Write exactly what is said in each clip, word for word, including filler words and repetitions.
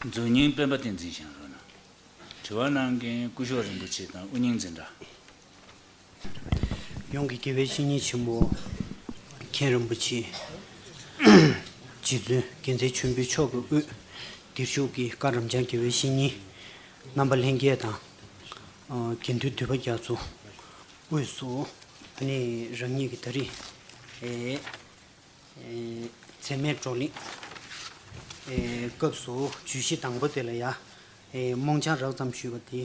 མཛོད་སྙིང་སྤེན་པ་བསྟན་འཛིན་ཞང་རོགས་གནང་། དྲི་བ་གནང་མཁན་སྐུ་ཞབས་རིན་པོ་ཆེ་དང་དབུ་བརྙེས་འཛིན་གྲྭ། ཡོངས་ཀྱི་དགེ་བའི་བཤེས་གཉེན་ཆེན་མོ་མཁན་རིན་པོ་ཆེ། རྗེ་བཙུན་རྒྱལ་མཚན་ཆེན་པོ་མཆོག་གི་དབུས་འདིར་བཞུགས་ཀྱི་བཀའ་རབ་འབྱམས་དགེ་བའི་བཤེས་གཉེན་རྣམ་པ་ལྷན་རྒྱས་དང་། ཨ། དགེ་འདུན་འདུས་པ་རྒྱ་མཚོ་དབུས་སུ་ཨ་ནི་རང་ཉིད་ཀྱི་ད་རེས་ཨེ་ཨེ་མཚན་སྨད་བགྲོ་གླེང་ཨེ་སྐབས་སུ་བརྗོད་གཞི་དང་པོ་དེ་ལ་ཡ་ཨེ་མོང་བྱང་རགས་ཙམ་ཞུས་པ་དེ་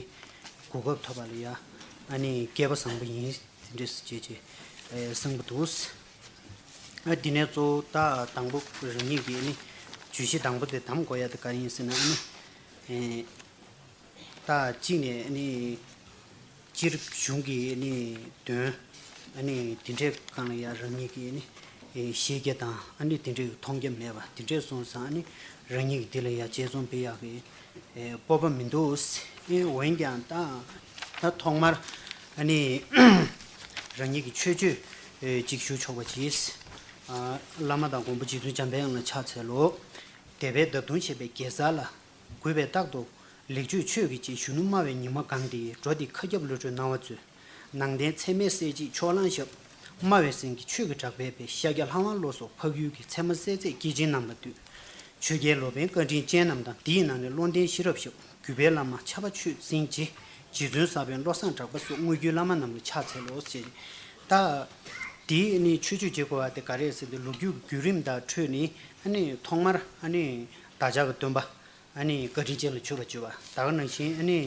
གོ་སྐབས་ཐོབ་པ་ལ་ཡ་ཨ་ནི་སྐལ་པ་བཟང་པོ་ཡིན། དེ་འདྲས་སུ་བྱས་རྗེས་ཨེ་གསུངས་པ་འདུག། ཨ། དེ་ནས་གཙོ་བོ་ད་དང་པོ་རང་ཉིད་ཀྱིས་ཨ་ནི་བརྗོད་གཞི་དང་པོ་དེ་གདམ་དགོས་ཡ་དེ་ག་ཡིན་ཟེར་ན། ཨ་ནི་ཨེ་ད་གཅིག་ནས་ཨ་ནི་སྤྱིར་གཞུང་གི་ཨ་ནི་དོན་ཨ་ནི་དེ་འདྲའི་སྒང་ལ་ཡ་རང་ཉིད་ཀྱིས་ཨ་ནི་ཨེ་ཤེས་རྒྱ་དང་ཨ་ནི་དེ་འདྲའི་མཐོང་རྒྱ་མེད་པ་དེ་འདྲས་སོང་ཙང་། ཨ་ནི་རང་ཉིད་ཀྱིས་དེ་ལ་ཡ་དཔྱད་རྩོམ་སྤེལ་ཡག་གི་ཨེ་སྤོབས་པ་མི་འདུག། ཨེ་འོན་ཀྱང་ད་ད་ཐོག་མར་ཨ་ནི་རང་ཉིད་ཀྱི་མཆོད་བརྗོད་ཨེ་ཅིག་ཞུ་ཆོག་པ་གྱིས། ཨ། བླ་མ་དང་མགོན་པོ་རྗེ་བཙུན་འཇམ་དཔལ་དབྱངས་ལ་ཕྱག་འཚལ་ལོ། འདས་པའི་འདབ་ལྟུང་བྱས་པའི་དགེ་རྩ་ལ། གུས་པས་རྟག་ཏུ་ལེགས་བརྗོད་ཆོས་ཀྱི་རྗེ། གཞོན་ནུ་སྨྲ་བའི་ཉི་མ་གང་དེ་ཡིས། འགྲོ་འདི་མཁའ་ཁྱབ་བློ་གྲོས་སྣང་བ་མཛོད། ནང་བསྟན་ཚད་མེད་གསལ་བྱེད་ཕྱོགས་གླང་ཞབས། སྨྲ་བའི་སེང་གེ་ཆོས་ཀྱི་བྲག་ཕུག་པའི། ཤཱཀྱ་ལྷ་དབང་བློ་སོགས་འཕགས་ཡུལ་གྱི། ཚད་མ་གསལ་མཛད་སྐྱེས་ཆེན་རྣམས་ལ་འདུད། ཆོས་རྒྱལ་ལོ་པཎ་བཀའ་དྲིན་ཅན་རྣམས་དང་། དེའི་ནང་ནས་བློ་ལྡན་ཤེས་རབ་ཞབས། གུས་པའི་བླ་མ་ཕྱྭ་པ་ཆོས་འཛིན་རྗེ། རྗེ་བཙུན་ས་པཎ་བློ་བཟང་གྲགས་པ་སོགས་དངོས་བརྒྱུད་བླ་མ་རྣམས་ལ་ཕྱག་འཚལ་ལོ་ཞེས། ད་དེའི་ནི་མཆོད་བརྗོད་བྱེད་དགོས་པ་དེ་ག་རེ་རེད་ཟེར་དུས། ལོ་རྒྱུས་ཀྱི་བརྒྱུད་རིམ་དང་འཕྲོས་ནས་ཨ་ནི་ཐོག་མར་ཨ་ནི་བདག་ཅག་གི་སྟོན་པ་ཨ་ནི་བཀའ་དྲིན་ཅན་ལ་མཆོད་པ་བརྗོད་པ། ད་ག་ནང་བཞིན་ཨ་ནི་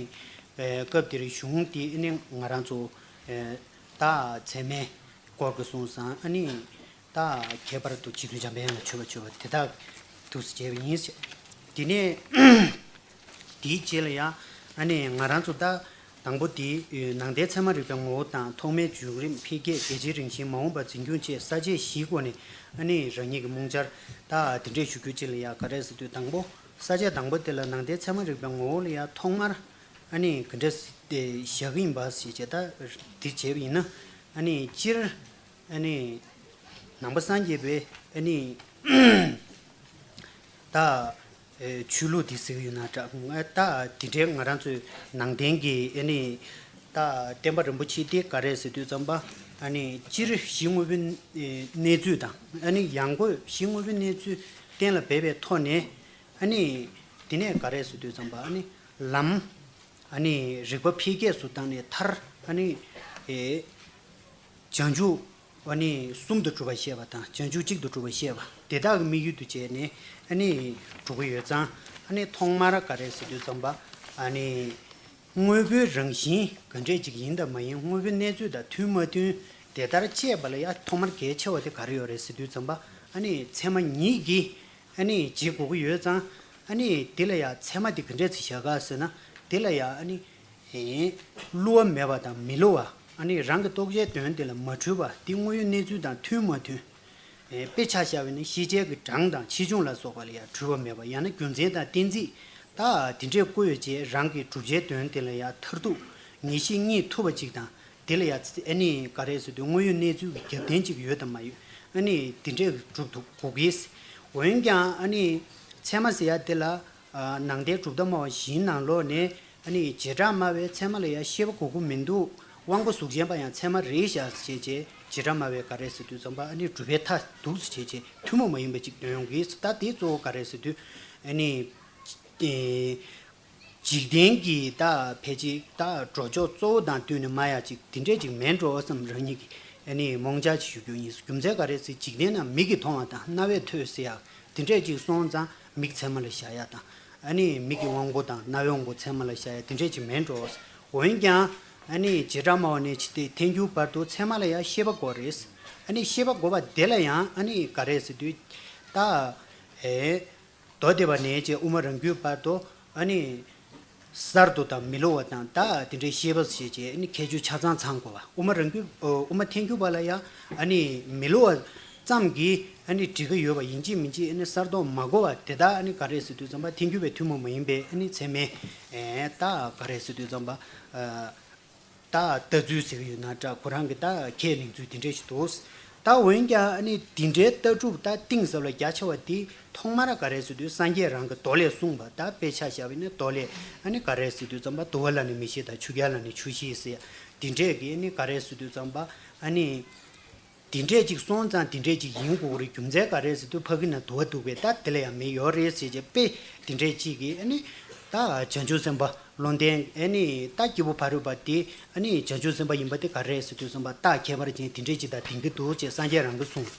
ཨེ་སྐབས་དེར་གཞུང་དེ་ཨ་ནི་ང་རང་ཚོ་ཨེ་ད་ཚད་མའི་སྐོར་གྱི་སོང་ཙང་། ཨ་ནི་ད་ཁྱད་པར་དུ་རྗེ་བཙུན་འཇམ་དཔལ་དབྱངས་ལ་མཆོད་པ་བརྗོད་པ་དེ་དག་ཏུ་བྱས་པ་ཡིན། དེ་ནས་དེའི་རྗེས་ལ་ཡང་ཨ་ནི་ང་རང་ཚོ་ད་དང་པོ་དེ་ནང་བསྟན་ཚད་མ་རིག་པའི་ངོ་བོ་དང་། ཐོག་མའི་བྱུང་རིམ། འཕེལ་རྒྱས། རྒྱལ་སྤྱིའི་རང་བཞིན། མ་འོངས་པར་འཛིན་སྐྱོང་བཅས་ས་བཅད་བཞིའི་སྒོ་ནས་ཨ་ནི་རང་ཉིད་ཀྱི་རྨོངས་འཆར་ད་དེ་འདྲས་ཞུ་རྒྱུ་ཅིག་ལ་ཡང་ག་རེ་ཟེར་དུས། དང་པོ་ས་བཅད་དང་པོ་དེ་ལ་ནང་བསྟན་ཚད་མ་རིག་པའི་ངོ་བོ་ལ་ཡང་ཐོག་མར་ཨ་ནི་ག་འདྲས་བཞག་གི་ཡིན་པ་ཞེས་བྱས། ད་འདི་བྱས་པ་ཡིན་ན་ཨ་ནི་སྤྱིར་ཨ་ནི་ནང་པ་སངས་རྒྱས་པའི་ཨ་ནི་ད་ཨེ་ཆོས་ལུགས་འདི་ཟེར་གྱི་ཡོད་ན་འདྲ། ད་དེ་འདྲའི་ང་རང་ཚོའི་ནང་བསྟན་གྱི་ཨ་ནི་ད་བསྟན་པ་རིན་པོ་ཆེ་དེ་ག་རེ་ཟེར་དུས་ཙམ་པ། ཨ་ནི་སྤྱིར་གཞི་དངོས་པོའི་ཨེ་གནས་ཚུལ་དང་། ཨ་ནི་ཡང་སྒོས་གཞི་དངོས་པོའི་གནས་ཚུལ་གཏན་ལ་འབེབས་པའི་ཐོག་ནས། ཨ་ནི་དེ་ནས་ག་རེ་ཟེར་དུས་ཙམ་པ། ཨ་ནི་ལམ། ཨ་ནི་རིག་པ་འཕེལ་རྒྱས་སུ་བཏང་ནས་མཐར་ཨ་ནི་ཨེ་བྱང་ཆུབ་ཨ་ནི་གསུམ་དུ་གྲུབ་པ་བཤད་པ་དང་། བྱང་ཆུབ་གཅིག་ཏུ་གྲུབ་པ་བཤད་པ་དེ་དག་གི་དམིགས་ཡུལ་དུ་བྱས་ནས་ཨ་ནི་གྲུབ་ཀྱི་ཡོད་ཙང་། ཨ་ནི་ཐོག་མར་ག་རེ་ཟེར་དུས་ཙམ་པ། ཨ་ནི་དངོས་པོའི་རང་བཞིན་ག་འདྲས་ཅིག་ཡིན་དང་མ་ཡིན། དངོས་པོའི་གནས་ཚུལ་དང་མཐུན་མ་མཐུན། དེ་ལྟར་དཔྱད་པ་ལ་ཡང་ཐོག་མར་གལ་ཆེ་བ་དེ་ག་རེ་ཡོད་རེད་ཟེར་དུས་ཙམ་པ། ཨ་ནི་ཚད་མ་ཉིད་ཀྱིས་ཨ་ནི་འབྱེད་དགོས་ཀྱི་ཡོད་ཙང་། ཨ་ནི་དེ་ལ་ཡང་ཚད་མ་དེ་ག་འདྲས་ཅིག་བཞག་ག་ཟེར་ན། དེ་ལ་ཡང་ཨ་ནི་ཨེ་བསླུ་བ་མེད་པ་དང་མི་བསླུ་བ། ཨ་ནི་རང་གི་རྟོགས་བྱའི་དོན་དེ་ལ་མ་འཁྲུལ་བ། དེ་དངོས་ཡོད་གནས་ཚུལ་དང་མཐུན་མ་མཐུན། ཨེ་དཔེ་ཆ་བཞག་པ་ཡིན་ན་ཤེས་བྱའི་གི་གྲངས་དང་ཆེ་ཆུང་ལ་སོགས་པ་ལ་ཡང་འཁྲུལ་བ་མེད་པ། ཡང་ན་རྒྱུ་མཚན་དང་གཏན་ཚིགས་ད་དེ་འདྲས་བཀོད་བྱས། རང་གི་བསྒྲུབ་བྱའི་དོན་དེ་ལ་ཡང་མཐར་ཐུག་ངེས་ཤེས་རྙེད་ཐུབ་པ་ཅིག་དང་། དེ་ལ་ཡང་ཨ་ནི་ག་རེ་ཟེར་དུས་དངོས་ཡོད་གནས་ཚུལ་གྱི་རྒྱབ་རྟེན་ཅིག་ཡོད་དམ་མ་ཡོད། ཨ་ནི་དེ་འདྲས་གྲུབ་ཐུབ་དགོས་ཀྱི། འོན་ཀྱང་ཨ་ནི་ཚད་མ་ཟེར་ཡ་དེ་ལ་ཨ་ནང་བསྟན་གྲུབ་མཐའ་སྨྲ་བ་བཞིའི་ནང་ལོགས་ནས། ཨ་ནི་བྱེ་བྲག་སྨྲ་བས་ཚད་མ་ལ་ཡང་ཤེས་པ་དགོས་ཀྱི་མི་འདུག། དབང་པོ་གཟུགས་ཅན་པ་ཡང་ཚད་མ་རེད་ཤག་ཟེར་བྱས། བྱེ་བྲག་སྨྲ་བས་ག་རེ་ཟེར་དུས་ཙམ་པ། ཨ་ནི་སྒྲུབ་པའི་མཐའ་འདུག་ཟེར་བྱས། ཐུན་མོང་མ་ཡིན་པ་ཅིག་འདོན་ཡོང་གི། ད་དེ་གཙོ་བོ་ག་རེ་ཟེར་དུས། ཨ་ནི་ཨེ་འཇིག་རྟེན་གྱི་ད་ཕལ་ཆེར་ད་འགྲོ་ཕྱོགས་གཙོ་བོ་དང་བསྟུན་ནས་སྨྲ་ཡ་ཅིག་དེ་འདྲས་ཅིག་མེད་འགྲོ་བསམ། རང་ཉིད་ཀྱི་ཨ་ནི་རྨོངས་འཆར་ཅིག་ཞུ་རྒྱུ་ཡིན། རྒྱུ་མཚན་ག་རེ་ཟེར། འཇིག་རྟེན་ན་མིག་གིས་མཐོང་བ་དང་རྣ་བས་ཐོས་ཟེར་ཡ་དེ་འདྲས་ཅིག་སོང་ཙང་། མིག་ཚད་མ་ལ་བཞག་ཡ་དང་། ཨ་ནི་མིག་གི་དབང་པོ་དང་རྣ་བའི་དབང་པོ་ཚད་མ་ལ་བཞག་ཡ་དེ་འདྲས་ཅིག་མེད་འགྲོ། འོན་ཀྱང་ཨ་ནི་བྱེ་བྲག་སྨྲ་བ་ནས་བྱས་ཏེ་ཐལ་འགྱུར་བར་དུ་ཚད་མ་ལ་ཡང་ཤེས་པ་དགོས་རེད། ཨ་ནི་ཤེས་པ་དགོས་པ་དེ་ལ་ཡང་ཨ་ནི་ག་རེ་ཟེར་དུས། ད་ཨེ་མདོ་སྡེ་པ་ནས་བྱས་དབུ་མ་རང་རྒྱུད་བར་དུ་ཨ་ནི་གསར་དུ་དང་མི་སླུ་བ་དང་། ད་དེ་འདྲའི་ཤེས་པ་ཞེས་བྱས་ཨ་ནི་ཁྱད་ཆོས་ཆ་ཚང་ཚང་དགོས་པ། དབུ་མ་རང་རྒྱུད་ཨོ་དབུ་མ་ཐལ་འགྱུར་བ་ལ་ཡང་ཨ་ནི་མི་སླུ་བ་ཙམ་གྱིས་ཨ་ནི་འགྲིག་གི་ཡོད་པ་ཡིན་གཅིག་མིན་གཅིག། ཨ་ནི་གསར་གཏོད་མ་དགོས་པ་དེ་དག་ཨ་ནི་ག་རེ་ཟེར་དུས་ཙམ་པ། ཐལ་འགྱུར་བའི་ཐུན་མོང་མ་ཡིན་པའི་ཨ་ནི་ཚད་མའི་ཨེ་ད་ག་རེ་ཟེར་དུས་ཙམ་པ། ཨ་ད་ལྟ་ཚུལ་ཟེར་གྱི་ཡོད་ན་འདྲ། ཁོ་རང་གི་ད་ཁས་ལེན་ཚུལ་དེ་འདྲ་ཞིག་འདུག། ད་འོན་ཀྱང་ཨ་ནི་འདི་འདྲའི་ལྟ་གྲུབ་ད་གཏིང་ཟབ་ལ་རྒྱ་ཆེ་བ་འདི་ཐོག་མར་ག་རེ་ཟེར་དུས་སངས་རྒྱས་རང་གི་མདོ་ལས་གསུངས་པ། ད་དཔེ་ཆ་བཞག་པ་ཡིན་ན་མདོ་ལས་ཨ་ནི་ག་རེ་ཟེར་དུས་ཙམ་པ་དུ་བ་ལ་ནི་མི་ཤེས་དང་ཆུ་རྐྱལ་ལ་ནི་ཆུ་ཤེས་ཟེར། འདི་འདྲས་ཀྱི་ཨ་ནི་ག་རེ་ཟེར་དུས་ཙམ་པ་ཨ་ནི་འདི་འདྲས་ཅིག་སོང་ཙང་འདི་འདྲས་ཅིག་ཡིན་དགོས་རེད། རྒྱུ་མཚན་ག་རེ་ཟེར་དུས་ཕ་གི་ན་དུ་བ་འདུག་པས། ད་དེ་ལ་ཡང་མེ་ཡོད་རེད་ཟེར་བྱས་དཔེ་འདི་འདྲས་ཅིག་གིས་ཨ་ནི་ད་བྱང་ཆུབ་སེམས་དཔའ་བློ་ལྡན་ཨ་ནི་ད་སྐྱེས་བུ་ཕ་རོལ་པ་དེ་ཨ་ནི་བྱང་ཆུབ་སེམས་དཔའ་ཡིན་པ་དེ་ག་རེ་ཟེར་དུས་ཙམ་པ་རྟགས་ཁྱད་པར་ཅན་དེ་འདྲས་ཅིག་དང་ལྡན་གྱི་འདུག་ཅེས་སངས་རྒྱས་རང་གིས་གསུངས།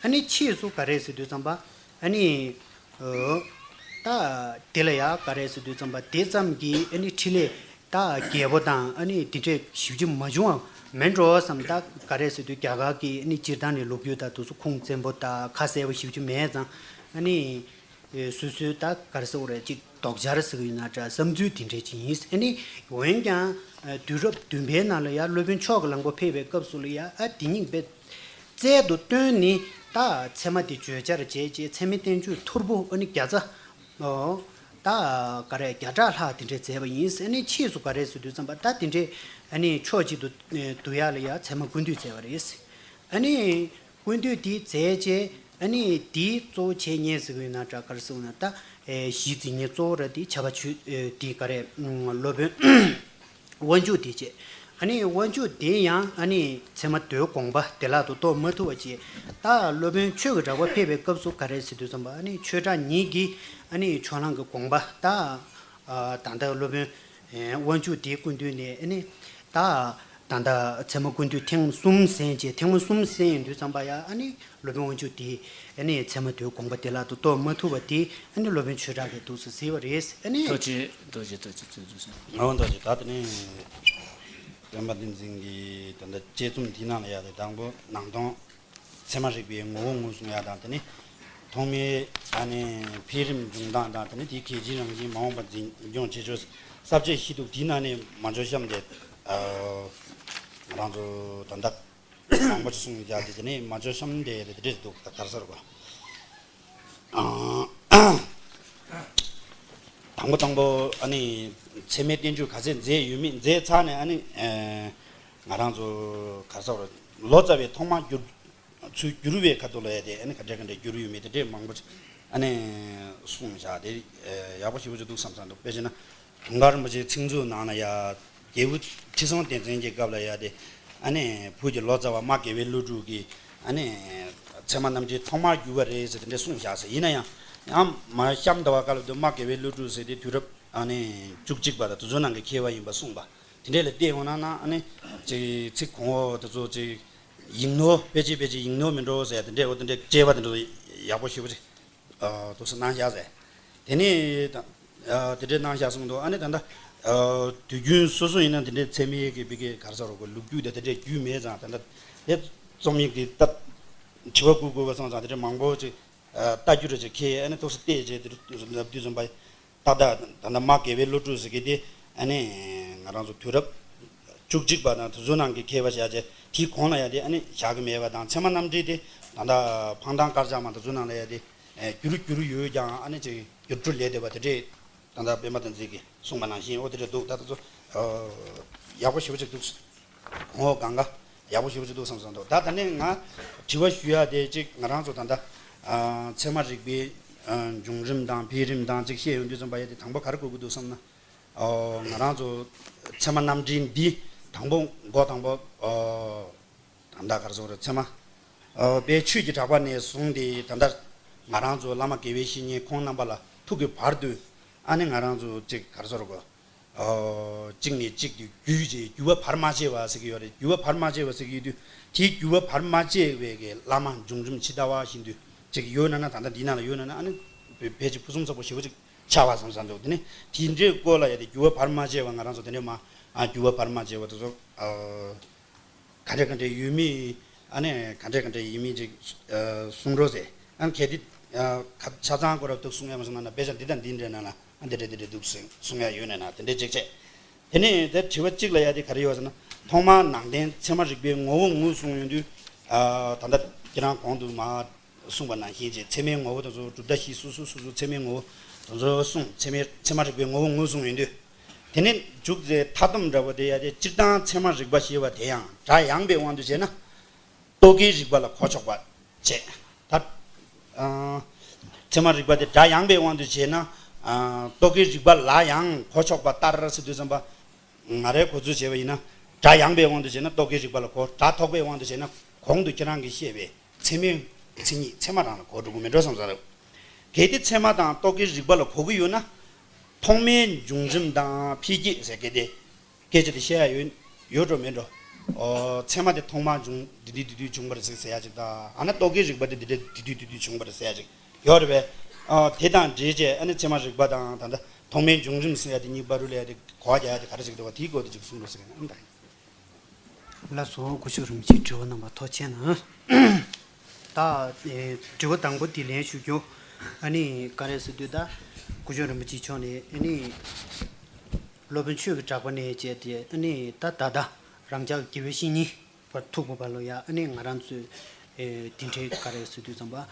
ཨ་ནི་ཕྱིས་སུ་ག་རེ་ཟེར་དུས་ཙམ་པ་ཨ་ནི་ཨོ། ད་དེ་ལ་ཡང་ག་རེ་ཟེར་དུས་ཙམ་པ་དེ་ཙམ་གྱིས་ཨ་ནི་འཕྲིན་ལས་ད་རྒྱས་པོ་དང་ཨ་ནི་དེ་འདྲས་ཞེ་པོ་ཅིག་མ་བྱུང་བ་མིན་འགྲོ་བསམ། ད་ག་རེ་ཟེར་དུས་རྒྱ་གར་གྱི་ཨ་ནི་སྤྱིར་བཏང་ནས་ལོ་རྒྱུས་དང་དེ་ཚོ་ཁུངས་བཙན་པོ་དང་ཁ་གསལ་པོ་ཞེ་པོ་ཅིག་མེད་ཙང་། ཨ་ནི་སོ་སོའི་ད་ག་རེ་ཟེར་དགོས་རེད། ཅིག་དོགས་འཆར་ཟེར་གི་ཡོད་ན་འདྲ། བསམ་ཚུལ་དེ་འདྲས་ཅིག་ཡིན། ཨ་ནི་འོན་ཀྱང་དུས་རབས་བདུན་པའི་ནང་ལ་ཡང་སློབ་དཔོན་མཆོག་གི་གླང་པོ་ཕེབས་པའི་སྐབས་སུ་ལ་ཡང་ཨ་དེ་ཉིད་དཔེ་རྩལ་དུ་བཏོན་ནས་ད་ཚད་མ་དེ་བརྗོད་བྱར་བྱས་རྗེས་ཚད་མའི་བསྟན་བཅོས་ཐོར་བུ་ཨ་ནི་བརྒྱ་རྩ་ཨོ་ད་ག་རེ་བརྒྱ་ཕྲག་ལྷག་དེ་འདྲས་མཛད་པ་ཡིན། ཨ་ནི་ཕྱིས་སུ་ག་རེ་ཟེར་དུས་ཙམ་པ་ད་དེ་འདྲས་ཨ་ནི་ཕྱོགས་གཅིག་ཏུ་བསྡུ་ཡག་ལ་ཡང་ཚད་མ་ཀུན་བཏུས་མཛད་པ་རེད། ཨ་ནི་ཀུན་བཏུས་དེ་མཛད་རྗེས་ཨ་ནི་དེའི་གཙོ་བོ་བྱེད་མཁན་ཟེར་གི་ཡོད་ན་འདྲ། ག་རེ་ཟེར་ན་ད་གཞི་འཛིན་མཁན་གཙོ་བོ་ར་དེ་བྱ་བ་ཆོས་དེ་ག་རེ་སློབ་དཔོན། དབང་ཕྱུག་དེ་བྱས། ཨ་ནི་དབང་ཕྱུག་དེ་ཡང་ཨ་ནི་ཚད་མ་མདོའི་དགོངས་པ་བདེ་བླག་ཏུ་རྟོགས་མ་ཐུབ་པ་བྱས། ད་སློབ་དཔོན་ཆོས་ཀྱི་གྲགས་པ་ཕེབས་པའི་སྐབས་སུ་ག་རེ་ཟེར་དུས་ཙམ་པ་ཨ་ནི་ཆོས་གྲགས་ཉིད་ཀྱིས་ཨ་ནི་ཕྱོགས་གླང་གི་དགོངས་པ་ད་ད་ལྟ་སློབ་དཔོན་དབང་ཕྱུག་དེའི་སྐུ་མདུན་ནས་ཨ་ནི་ད་ད་ལྟ་ཚད་མ་ཀུན་བཏུས་ཐེངས་གསུམ་གསན་རྗེས། ཐེངས་མ་གསུམ་གསན་ཡོང་དུས་ཙམ་པ་ཡང་ཨ་ནི་སློབ་དཔོན་དབང་ཕྱུག་དེས་ཨ་ནི་ཚད་མ་མདོའི་དགོངས་པ་བདེ་བླག་ཏུ་རྟོགས་མ་ཐུབ་པ་དེ་ཨ་ནི་སློབ་དཔོན་ཆོས་གྲགས་ཀྱིས་འདུག་སེ་གཟིགས་པ་རེད། ཨ་ནི། ཐུགས་རྗེ་ཆེ། ཐུགས་རྗེ་ཆེ། ཐུགས་རྗེ་ཆེ། ང་འོ་ཐུགས་རྗེ། ད་དེ་ནས་སྟོན་པ་བསྟན་འཛིན་གྱིས་ད་ལྟ་དཔྱད་རྩོམ་འདི་ནང་ལ་ཡ་དེ་དང་པོ་ནང་དོན་ཚད་མ་རིག་པའི་ངོ་བོ་ངོས་བཟུང་ཡ་དང་། དེ་ནས་ཐོག་མའི་ཨ་ནི་འཕེལ་རིམ་འབྱུང་སྟངས་དང་། དེ་ནས་དེའི་གལ་ཆེའི་རང་བཞིན། མ་འོངས་པར་འཛིན་སྐྱོང་བྱེད་ཕྱོགས། ས་བཅད་ཤེས་ལྡོག་དེའི་ནང་ནས་མ་འཇོག་གཤམ་དེ་ང་རང་ཚོ་ད་ལྟ་མང་པོ་ཅིག་གསུངས་བཞག་སྟེ། དེ་ནས་མ་འཇོག་གཤམ་དེ་དེ་འདྲས་འདུག་ད་ག་རེ་ཟེར་དགོས། དང་པོ་དང་པོ་ཨ་ནི་ཚད་མའི་བསྟན་བཅོས་ག་ཚད་མཛད་ཡོད་མེད་མཛད་ཚར་ནས། ཨ་ནི་ང་རང་ཚོ་ག་རེ་ཟེར་དགོས། ལོ་ཙཱ་བའི་ཐོག་མ་བསྒྱུར། ཚུར་བསྒྱུར་བའི་ཁ་ཐུག་ལ་ཡ་དེ་ཨ་ནི་ག་འདྲ་ག་འདྲ་བསྒྱུར་ཡོད་མེད་དེ་འདྲས་མང་པོ་ཅིག་ཨ་ནི་གསུངས་བཞག་དེ་ཡག་པོ་ཞེ་པོ་ཅིག་འདུག་བསམ་བསམ་འདུག་དཔེ་བྱས་ན་དུང་དཀར་རིན་པོ་ཆེའི་ཚིག་མཛོད་ནང་ལ་ཡ་རྒྱལ་པོ་ཁྲི་སྲོང་ལྡེ་བཙན་གྱི་སྐབས་ལ་ཡ་དེ་ཨ་ནི་བོད་ཀྱི་ལོ་ཙཱ་བ་མ་དགེ་བའི་བློ་གྲོས་ཀྱིས་ཨ་ནི་ཚད་མ་རྣམ་འགྲེལ་ཐོག་མར་བསྒྱུར་བ་རེད་ཟེར་དེ་འདྲས་གསུངས་བཞག་ཟེར། ཡིན་ན་ཡང་ཡང་མ་གཤམ་ཟླ་བ་སྐབས་ལ་དུ་མ་དགེ་བའི་བློ་གྲོས་ཟེར་དེ་དུས་རབས་ཨ་ནི་བཅུ་གཅིག་པ་དང་དེ་ཚོའི་ནང་གི་མཁས་པ་ཡིན་པ་གསུངས་པ། དེ་འདྲས་ལ་བལྟས་ཡོང་ན་ན་ཨ་ནི་ཅིག་ཚིག་གོང་འོག་དེ་ཚོ་ཅིག་ཡིག་ནོར་ཕལ་ཆེར་ཕལ་ཆེར་ཡིག་ནོར་མི་འགྲོ་ཟེར་དེ་འདྲས། འོ་དེ་འདྲས་དཔྱད་པ་དེ་འདྲ་ཡག་པོ་ཞེ་པོ་ཅིག་ཨ་འདུག་སེ་གནང་བཞག་ཟེར། དེ་ནས་ད་ཨ་དེ་འདྲས་གནང་བཞག་གསུངས་འདུག་ཨ་ནི་ད་ལྟ་ཨ་དུས་རྒྱུན་སོ་སོ་ཡིན་ན་དེ་འདྲས་ཚད་མའི་གི་བི་གེ་ག་རེ་ཟེར་དགོས། ལོ་རྒྱུས་དེ་དེ་འདྲས་རྒྱུས་མེད་ཙང་། ད་ལྟ་དེ་རྩོམ་ཡིག་དེ་ད་དྲི་བ་བཀོད་དགོས་པ་སོང་ཙང་དེ་འདྲས་མང་པོ་ཅིག་ཨ་ལྟ་རྒྱུ་རེ་ཅིག་ཁེལ། ཨ་ནི་འདུག་སེ་བལྟས་རྗེས་དེ་འདྲས་ལབ་དུས་ཙམ་པ། ཏག་ཏག་ད་ལྟ་མ་དགེ་བའི་བློ་གྲོས་ཟེར་གི་དེ་ཨ་ནི་ང་རང་ཚོ་དུས་རབས་བཅུ་གཅིག་པ་དང་དེ་ཚོ་ནང་གི་མཁས་པ་བྱས་རྗེས་དེའི་གོང་ལ་ཡ་དེ་ཨ་ནི་བཞག་གི་མེད་པ་དང་། ཚད་མ་རྣམ་འགྲེལ་དེ་ད་ལྟ་འཕང་ཐང་དཀར་ཆག་མ་དེ་ཚོ་ནང་ལ་ཡ་དེ་བསྒྱུར་བསྒྱུར་ཡོད་ཀྱང་ཨ་ནི་ཅིག་བསྒྱུར་བཅོས་ལས་བསྡད་པ་དེ་འདྲས་ད་ལྟ་པད་མ་བསྟན་འཛིན་གྱིས་གསུངས་པ་ནང་བཞིན། འོ་དེ་འདྲས་འདུག་ད་དེ་ཚོ་ཡག་པོ་ཞེ་པོ་ཅིག་འདུག་གོང་འོག་གང་ག་ཡག་པོ་ཞེ་པོ་ཅིག་འདུག་བསམ་སོང་འདུག་ད་ད་ནས་ང་དྲི་བ་ཞུ་ཡ་དེ་གཅིག་ང་རང་ཚོ་ད་ལྟ་ཨ་ཚད་མ་རིག་པའི་ཨ་འབྱུང་རིམ་དང་འཕེལ་རིམ་དང་གཅིག་བཤད་ཡོང་དུས་ཙམ་པ་ཡ་དེ་དང་པོ་ག་རེ་དགོས་ཀྱི་འདུག་བསམ་ན། ཨོ་ང་རང་ཚོ་ཚད་མ་རྣམ་འགྲེལ་འདི་དང་པོ་འགོ་དང་པོ་ཨོ་ད་ལྟ་ག་རེ་ཟེར་དགོས་རེད། ཚད་མ་ཨོ་དཔལ་ཆོས་ཀྱི་གྲགས་པ་ནས་བཟུང་སྟེ་ད་ལྟ་ང་རང་ཚོ་བླ་མ་དགེ་བའི་བཤེས་གཉེན་ཁོང་རྣམ་པ་ལ་ཐུག་གི་བར་དུ་ཨ་ནི་ང་རང་ཚོ་གཅིག་ག་རེ་ཟེར་དགོས། ཨོ་གཅིག་ནས་གཅིག་ཏུ་བརྒྱུད་བྱས་འགྱུར་བ་བར་མ་ཆད་པ་ཟེར་གྱི་ཡོད་རེད། འགྱུར་བ་བར་མ་ཆད་པ་ཟེར་གྱི་ཡོད་དུས་དེའི་འགྱུར་བ་བར་མ་ཆད་པའི་གི་བླ་མ་འབྱུང་རིམ་ཇི་ལྟ་བ་བཞིན་དུ་གཅིག་ཡོད་ན་ན། ད་ལྟ་འདི་ནང་ལ་ཡོད་ན་ན་ཨ་ནི་ཕལ་ཆེར་ཕུན་སུམ་ཚོགས་པོ་ཞེ་པོ་ཅིག་ཆགས་པ་བསམ་བསམ་འདུག་དེ་ནས་དེ་འདྲའི་སྐོར་ལ་ཡ་དེ་འགྱུར་བ་བར་མ་ཆད་པ་ང་རང་ཚོ་དེ་འདྲའི་མ་ཨ་འགྱུར་བ་བར་མ་ཆད་པ་དེ་ཚོ་ཨ། ག་འདྲ་ག་འདྲ་ཡོད་མེད་ཨ་ནི་ག་འདྲ་ག་འདྲ་ཡིན་མིན་ཅིག་གསུང་རོགས་ཟེར། ཨ་ནི་གལ་ཏེ་ཆ་ཚང་སྐོར་ར་འདུག་གསུང་ཡ་མ་སོང་ན་ན་དཔེ་ཆ་འདི་དང་འདི་འདྲ་ན་ལ་ཨ་འདི་འདྲ་འདི་འདྲ་འདུག་གསུང་ཡ་ཡོད་ན་ན་དེ་འདྲ་ཅིག་བྱས། དེ་ནས་དེ་དྲི་བ་གཅིག་ལ་ཡ་དེ་ག་རེ་ཡོད་ཟེར་ན། ཐོག་མར་ནང་བསྟན་ཚད་མ་རིག་པའི་ངོ་བོ་ངོས་བཟུང་ཡོང་དུས་ད་ལྟ་ཁྱེད་རང་གོང་དུ་མ་གསུངས་པ་ནང་བཞིན་བྱས་ཚད་མའི་ངོ་བོ་དེ་ཚོ་གྲུབ་མཐའ་བཞི་སོ་སོ་སོ་སོ་ཚད་མའི་ངོ་བོ་དེ་ཚོ་གསུངས། ཚད་མའི་ཚད་མ་རིག་པའི་ངོ་བོ་ངོས་བཟུང་ཡོང་དུས། དེ་ནས་འཇུག་ཚེ་མཐའ་སྡོམ་འདྲ་པོ་དེ་ཡ་དེ་སྤྱིར་བཏང་ཚད་མ་རིག་པ་ཞེས་པ་དེ་ཡང་སྒྲ་ཡངས་པའི་དབང་དུ་བྱས་ན། རྟོག་གེའི་རིགས་པ་ལ་གོ་ཆོག་པ་བྱས། ད་ཨ་ཚད་མ་རིགས་པ་དེ་སྒྲ་ཡངས་པའི་དབང་དུ་བྱས་ན། ཨ་རྟོག་གེའི་རིགས་པ་ལ་ཡང་གོ་ཆོག་པ་ལྟར་ཟེར་དུས་ཙམ་པ། ང་རའི་གོ་ཚུལ་བྱས་པ་ཡིན་ན། སྒྲ་ཡངས་པའི་དབང་དུ་བྱས་ན་རྟོག་གེའི་རིགས་པ་ལ་གོ། སྒྲ་དོག་པའི་དབང་དུ་བྱས་ན་གོང་དུ་ཁྱེད་རང་གིས་བཤད་པའི་ཚད་མའི་མཚན་ཉིད་ཚད་མ་རང་ལ་གོ་འགྲོ་གི་མེད་འགྲོ་བསམ་ས་རེད། གལ་ཏེ་ཚད་མ་དང་རྟོག་གེའི་རིགས་པ་ལ་གོ་གི་ཡོད་ན། ཐོག་མའི་འབྱུང་རིམ་དང་འཕེལ་རྒྱས་ཟེར་གི་དེ། སྐད་ཆ་དེ་བཤད་ཡ་ཡོད་ཡོད་འགྲོ་མེད་འགྲོ། ཨོ་ཚད་མ་དེ་ཐོག་མར་བྱུང་འདི་དུས་འདི་དུས་བྱུང་བ་རེད་ཟེར་ཟེར་ཡ་ཅིག་དང་། ཨ་ན་རྟོག་གེའི་རིགས་པ་དེ་འདི་འདྲ་འདི་དུས་འདི་དུས་བྱུང་བ་རེད་ཟེར་ཡ་ཅིག་ཡོད་རེད་པས། ཨོ་དེ་དང་འབྲེལ་བྱས་ཨ་ནི་ཚད་མ་རིགས་པ་དང་ད་ལྟ་ཐོག་མའི་འབྱུང་རིམ་ཟེར་ཡ་དེ་གཉིས་བར་དུ་ལ་ཡ་དེ་གོ་བ་རྒྱག་ཡ་དེ་ག་རེ་ཟེར་གི་འདུག་བ། དེའི་སྐོར་དུ་ཅིག་གསུང་རོགས་ཟེར་གི་ཡིན། ཨ་ད། ལགས་སོ། སྐུ་ཞབས་རིན་པོ་ཆེ་དྲི་བ་གནང་བར་ཐུགས་རྗེ་གནང་། ད་ཨེ་དྲི་བ་དང་པོ་དེ་ལན་ཞུ་རྒྱུ། ཨ་ནི་ག་རེ་ཟེར་དུས་ད་སྐུ་ཞབས་རིན་པོ་ཆེ་མཆོག་ནས་ཨ་ནི་སློབ་དཔོན་ཆོས་ཀྱི་གྲགས་པ་ནས་བྱས་ཏེ་ཨ་ནི་ད་ད་ལྟ་རང་ཅག་དགེ་བའི་བཤེས་གཉེན་བར་ཐུག་པ་བར་ལ་ཡ་ཨ་ནི་ང་རང་ཚོས་ཨེ་དེ་འདྲའི་ག་རེ་ཟེར་དུས་ཙམ་པ་ཨེ་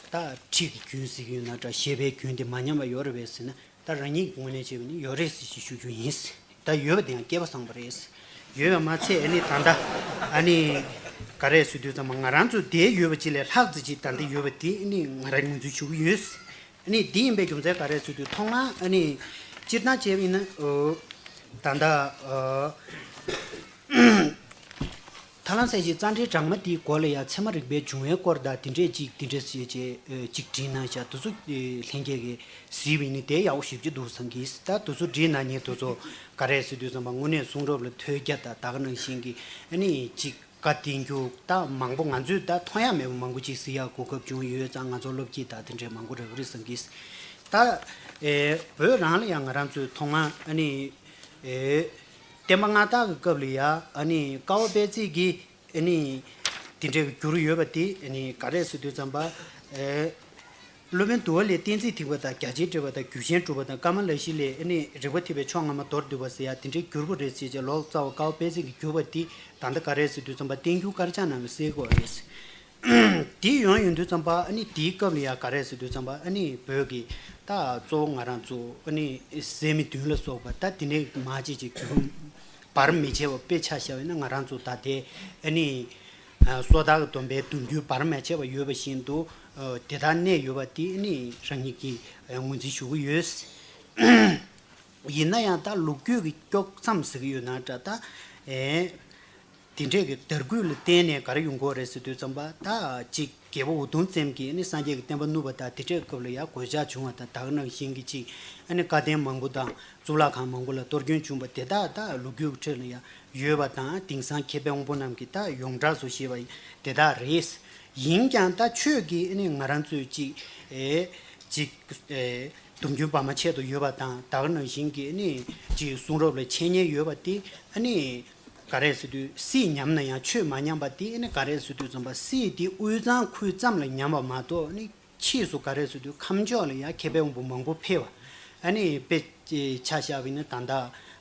ད་ཁྲིད་ཀྱི་རྒྱུན་ཟེར་གྱི་ཡོད་ན་འདྲ། བཤད་པའི་རྒྱུན་དེ་མ་ཉམས་པ་ཡོད་རེད་པས་ཟེར་ན། ད་རང་ཉིད་ཀྱི་ངོས་ནས་བྱས་པ་ནི་ཡོད་རེད་ཟེར་ཞེས་ཞུ་རྒྱུ་ཡིན། ད་ཡོད་པ་དེ་ཡང་སྐལ་པ་བཟང་པོ་རེད། ཡོད་པ་མ་ཚད་ཨ་ནི་ད་ལྟ་ཨ་ནི་ག་རེ་ཟེར་དུས་ཙམ་པ་ང་རང་ཚོ་དེ་ཡོད་པ་ཅིག་ལས་ལྷག་ཙམ་ཅིག་ད་ལྟ་ཡོད་པ་དེ་ཨ་ནི་ང་རང་ངོས་འཛིན་ཞུ་གི་ཡོད། ཨ་ནི་འདི་ཡིན་པའི་རྒྱུ་མཚན་ག་རེ་ཟེར་དུས་ཐོག་མར་ཨ་ནི་སྤྱིར་བཏང་བྱས་པ་ཡིན་ན་ཨོ་ད་ལྟ་ཨོ། ཐར་ལམ་གསལ་བྱེད་རྩ་འགྲེལ་སྦྲགས་མ་དེའི་མགོ་ལ་ཡང་ཚད་མ་རིག་པའི་འབྱུང་བའི་སྐོར་དང་དེ་འདྲས་ཅིག་དེ་འདྲས་ཞེས་བྱས་ཅིག་བྲིས་གནང་བཞག་དེ་ཚོ་ལྷན་རྒྱས་ཀྱིས་གཟིགས་པ་ཡིན་ན་དེ་ཡག་པོ་ཞེ་པོ་ཅིག་འདུག་བསམ་གི། ད་དེ་ཚོ་བྲིས་གནང་མཁན་དེ་ཚོ་ག་རེ་ཟེར་དུས་ཙམ་པ་དངོས་གནས་གསུང་རབ་ལ་ཐོས་རྒྱ་དང་ད་ག་ནང་བཞིན་གྱི་ཨ་ནི་ཅིག་བཀའ་བསྟན་རྒྱུ་ད་མང་པོ་ང་ཚོས་ད་མཐོང་ཡ་མེད་པ་མང་པོ་ཅིག་གཟིགས་ཡ་གོ་སྐབས་བྱུང་ཡོད་ཙང་ང་ཚོ་སློབ་ཕྱི་དང་དེ་འདྲས་མང་པོ་རག་གི་རེད་བསམ་གི། ད་ཨེ་བོད་རང་ལ་ཡང་ང་རང་ཚོས་མཐོང་ང་ཨ་ནི་ཨེ། བསྟན་པ་སྔ་དར་གྱི་སྐབས་ལ་ཡ་ཨ་ནི་ཀ་བ་དཔལ་བརྩེགས་ཀྱིས་ཨ་ནི་དེ་འདྲའི་བསྒྱུར་ཡོད་པ་དེ་ཨ་ནི་ག་རེ་ཟེར་དུས་ཙམ་པ། ཨེ་སློབ་དཔོན་འདུལ་བ་ལས་གཏན་ཚིགས་ཐེག་པ་དང་། རྒྱ་ཆེར་འགྲེལ་པ་དང་། རྒྱུད་ཆེན་གྲུབ་པ་དང་། ཀ་མ་ལ་ཤཱི་ལས་ཨ་ནི་རིགས་པ་ཐེག་པའི་ཕྱོགས་སྔ་མ་མདོར་བསྡུས་པ་ཟེར་ཡ་དེ་འདྲའི་བསྒྱུར་བ་རེད་ཟེར་བྱས་ལོ་ཙཱ་བ་ཀ་བ་དཔལ་བརྩེགས་ཀྱིས་བསྒྱུར་བ་དེ་ད་ལྟ་ག་རེ་ཟེར་དུས་ཙམ་པ་བསྟན་འགྱུར་དཀར་ཆག་ནང་ལ་གསལ་གོ་རེད། དེ་ཡོང་ཡོང་དུས་ཙམ་པ་ཨ་ནི་དེའི་སྐབས་ལ་ཡ་ག་རེ་ཟེར་དུས་ཙམ་པ་ཨ་ནི་བོད་ཀྱི་ད་གཙོ་བོ་ང་རང་ཚོ་ཨ་ནི་སད་མི་བདུན་ལ་སོགས་པ་ད་དེ་ནས་མར་ཅིག་ཅིག་བར་མི་ཆད་པ་དཔེ་ཆ་བཞག་པ་ཡིན་ན་ང་རང་ཚོ་ད་ལྟའི་ཨ་ནི་སོ་ཐར་གྱི་སྡོམ་པའི་སྡོམ་རྒྱུན་བར་མ་ཆད་པ་ཡོད་པ་བཞིན་དུ་དེ་དག་གནས་ཡོད་པ་དེ་ཨ་ནི་རང་ཉིད་ཀྱིས་ངོས་འཛིན་ཞུ་གི་ཡོད། ཡིན་ན་ཡང་ད་ལོ་རྒྱུས་ཀྱི་དཀྱོག་མཚམས་ཟེར་གྱི་ཡོད་ན་འདྲ་ད། དེ་འདྲས་ཀྱི་དར་རྒུད་ལ་བརྟེན་ནས་ག་རེ་ཡོང་གི་ཡོད་རེད་ཟེར་དུས་ཙམ་པ་ད་ཅིག་རྒྱལ་པོ་འུ་དུམ་བཙན་གྱིས་ནི་སངས་རྒྱས་ཀྱི་བསྟན་པ་བསྣུབས་པ་དང་དེ་འདྲས་སྐབས་ལ་ཡང་གོད་ཆག་བྱུང་བ་དང་ད་ག་ནང་བཞིན་གྱི་ཅིག་ཨ་ནི་བཀའ་བསྟན་མང་པོ་དང་གཙུག་ལག་ཁང་མང་པོ་ལ་གཏོར་སྐྱོན་བྱུང་བ་དེ་དག་ད་ལོ་རྒྱུས་ཀྱི་ཁྲོད་ལ་ཡང་ཡོད་པ་དང་དེང་སང་མཁས་པའི་དབང་པོ་རྣམས་ཀྱིས་ད་ཡོངས་གྲགས་སུ་བཤད་པ་དེ་དག་རེད། ཡིན་ཀྱང་ད་ཆོས་ཀྱིས་ཨ་ནི་ང་རང་ཚོས་ཅིག་ཨེ་ཅིག་ཨེ། སྡོམ་རྒྱུན་བར་མ་ཆད་དུ་ཡོད་པ་དང་ད་ག་ནང་བཞིན་གྱི་ནི་ཅིག་གསུང་རབ་ལ་འཆད་ཉན་ཡོད་པ་དེ་ཨ་ནི་ག་རེ་ཟེར་དུས་སྲིད་ཉམས་ན་ཡང་ཆོས་མ་ཉམས་པ་དེ་ཨ་ནི་ག་རེ་ཟེར་དུས་ཙམ་པ་སྲིད་དེ་དབུས་གཙང་ཁུལ་ཙམ་ལ་ཉམས་པ་མ་གཏོགས་ནི་ཕྱིས་སུ་ག་རེ་ཟེར་དུས་ཁམས་ཕྱོགས་ལ་ཡང་མཁས་པའི་དབང་པོ་མང་པོ་ཕེབས་པ་ཨ་ནི་དཔེ་ཆ་བཞག་པ་ཡིན་ན་ད་ལྟ་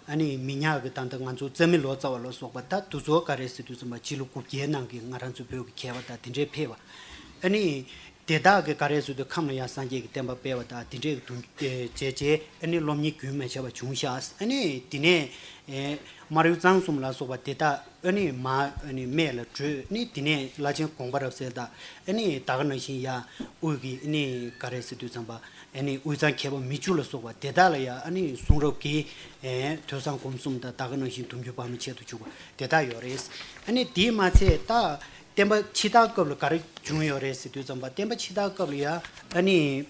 ཨ་ནི་མི་ཉག་གི་ད་ལྟ་ང་ཚོ་རྩ་མི་ལོ་ཙཱ་བ་ལ་སོགས་པ་ད་དུ་ཚོ་ག་རེ་ཟེར་དུས་ཙམ་པ་སྤྱི་ལོ་དགུ་བརྒྱའི་ནང་གི་ང་རང་ཚོ་བོད་ཀྱི་མཁས་པ་དང་དེ་འདྲས་ཕེབས་པ་ཨ་ནི། དེ་དག་གིས་ག་རེ་ཟེར་དུས་ཁམས་ལ་ཡང་སངས་རྒྱས་ཀྱི་བསྟན་པ་སྤེལ་བ་དང་དེ་འདྲའི་དུ་བྱས་རྗེས་ཨ་ནི་སློབ་གཉེར་རྒྱུན་མ་ཆད་པ་བྱུང་ཤག་ཨ་ནི་དེ་ནས་ཨེ་སྨར་ཡུལ་གཙང་གསུམ་ལ་སོགས་པ་དེ་དག་ཨ་ནི་མར་ཨ་ནི་སྨད་ལ་བྲོས་ནི་དེ་ནས་བླ་ཆེན་དགོངས་པ་རབ་གསལ་དང་ཨ་ནི་ད་ག་ནང་བཞིན་ཡང་དབུས་ཀྱི་ཨ་ནི་ག་རེ་ཟེར་དུས་ཙམ་པ་ཨ་ནི་དབུས་གཙང་མཁས་པ་མི་བཅུ་ལ་སོགས་པ་དེ་དག་ལ་ཡང་ཨ་ནི་གསུང་རབ་ཀྱི་ཨེ་ཐོས་བསམ་སྒོམ་གསུམ་དང་ད་ག་ནང་བཞིན་སྡོམ་རྒྱུན་བར་མ་ཆད་དུ་བཅུག་པ་དེ་དག་ཡོད་རེད། ཨ་ནི་དེས་མ་ཚད་ད། བསྟན་པ་ཕྱི་དར་སྐབས་ལ་ག་རེ་བྱུང་ཡོད་རེད་ཟེར་དུས་ཙམ་པ་བསྟན་པ་ཕྱི་དར་སྐབས་ལ་ཡ་ཨ་ནི་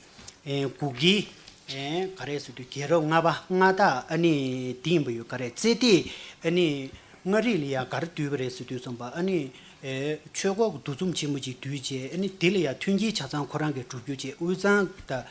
ཨེ་གུ་གེ་ཨེ་ག་རེ་ཟེར་དུས་རྒྱལ་རབས་ལྔ་པ་མངའ་བདག་ཨ་ནི་དེ་ཡིན་པ་ཡོད་ག་རེ་རྩེ་ལྡེ་ཨ་ནི་མངའ་རིས་ལ་ཡ་ག་རེ་བསྡུས་པ་རེད་ཟེར་དུས་ཙམ་པ་ཨ་ནི་ཨེ་ཆོས་འཁོར་གྱི་འདུ་འཛོམས་ཆེན་མོ་ཅིག་བསྡུས་བྱས་ཨ་ནི་དེ་ལ་ཡ་མཐུན་རྐྱེན་ཆ་ཚང་ཁོ་རང་གིས་བསྒྲུབ་རྒྱུ་བྱས་དབུས་གཙང་དང་།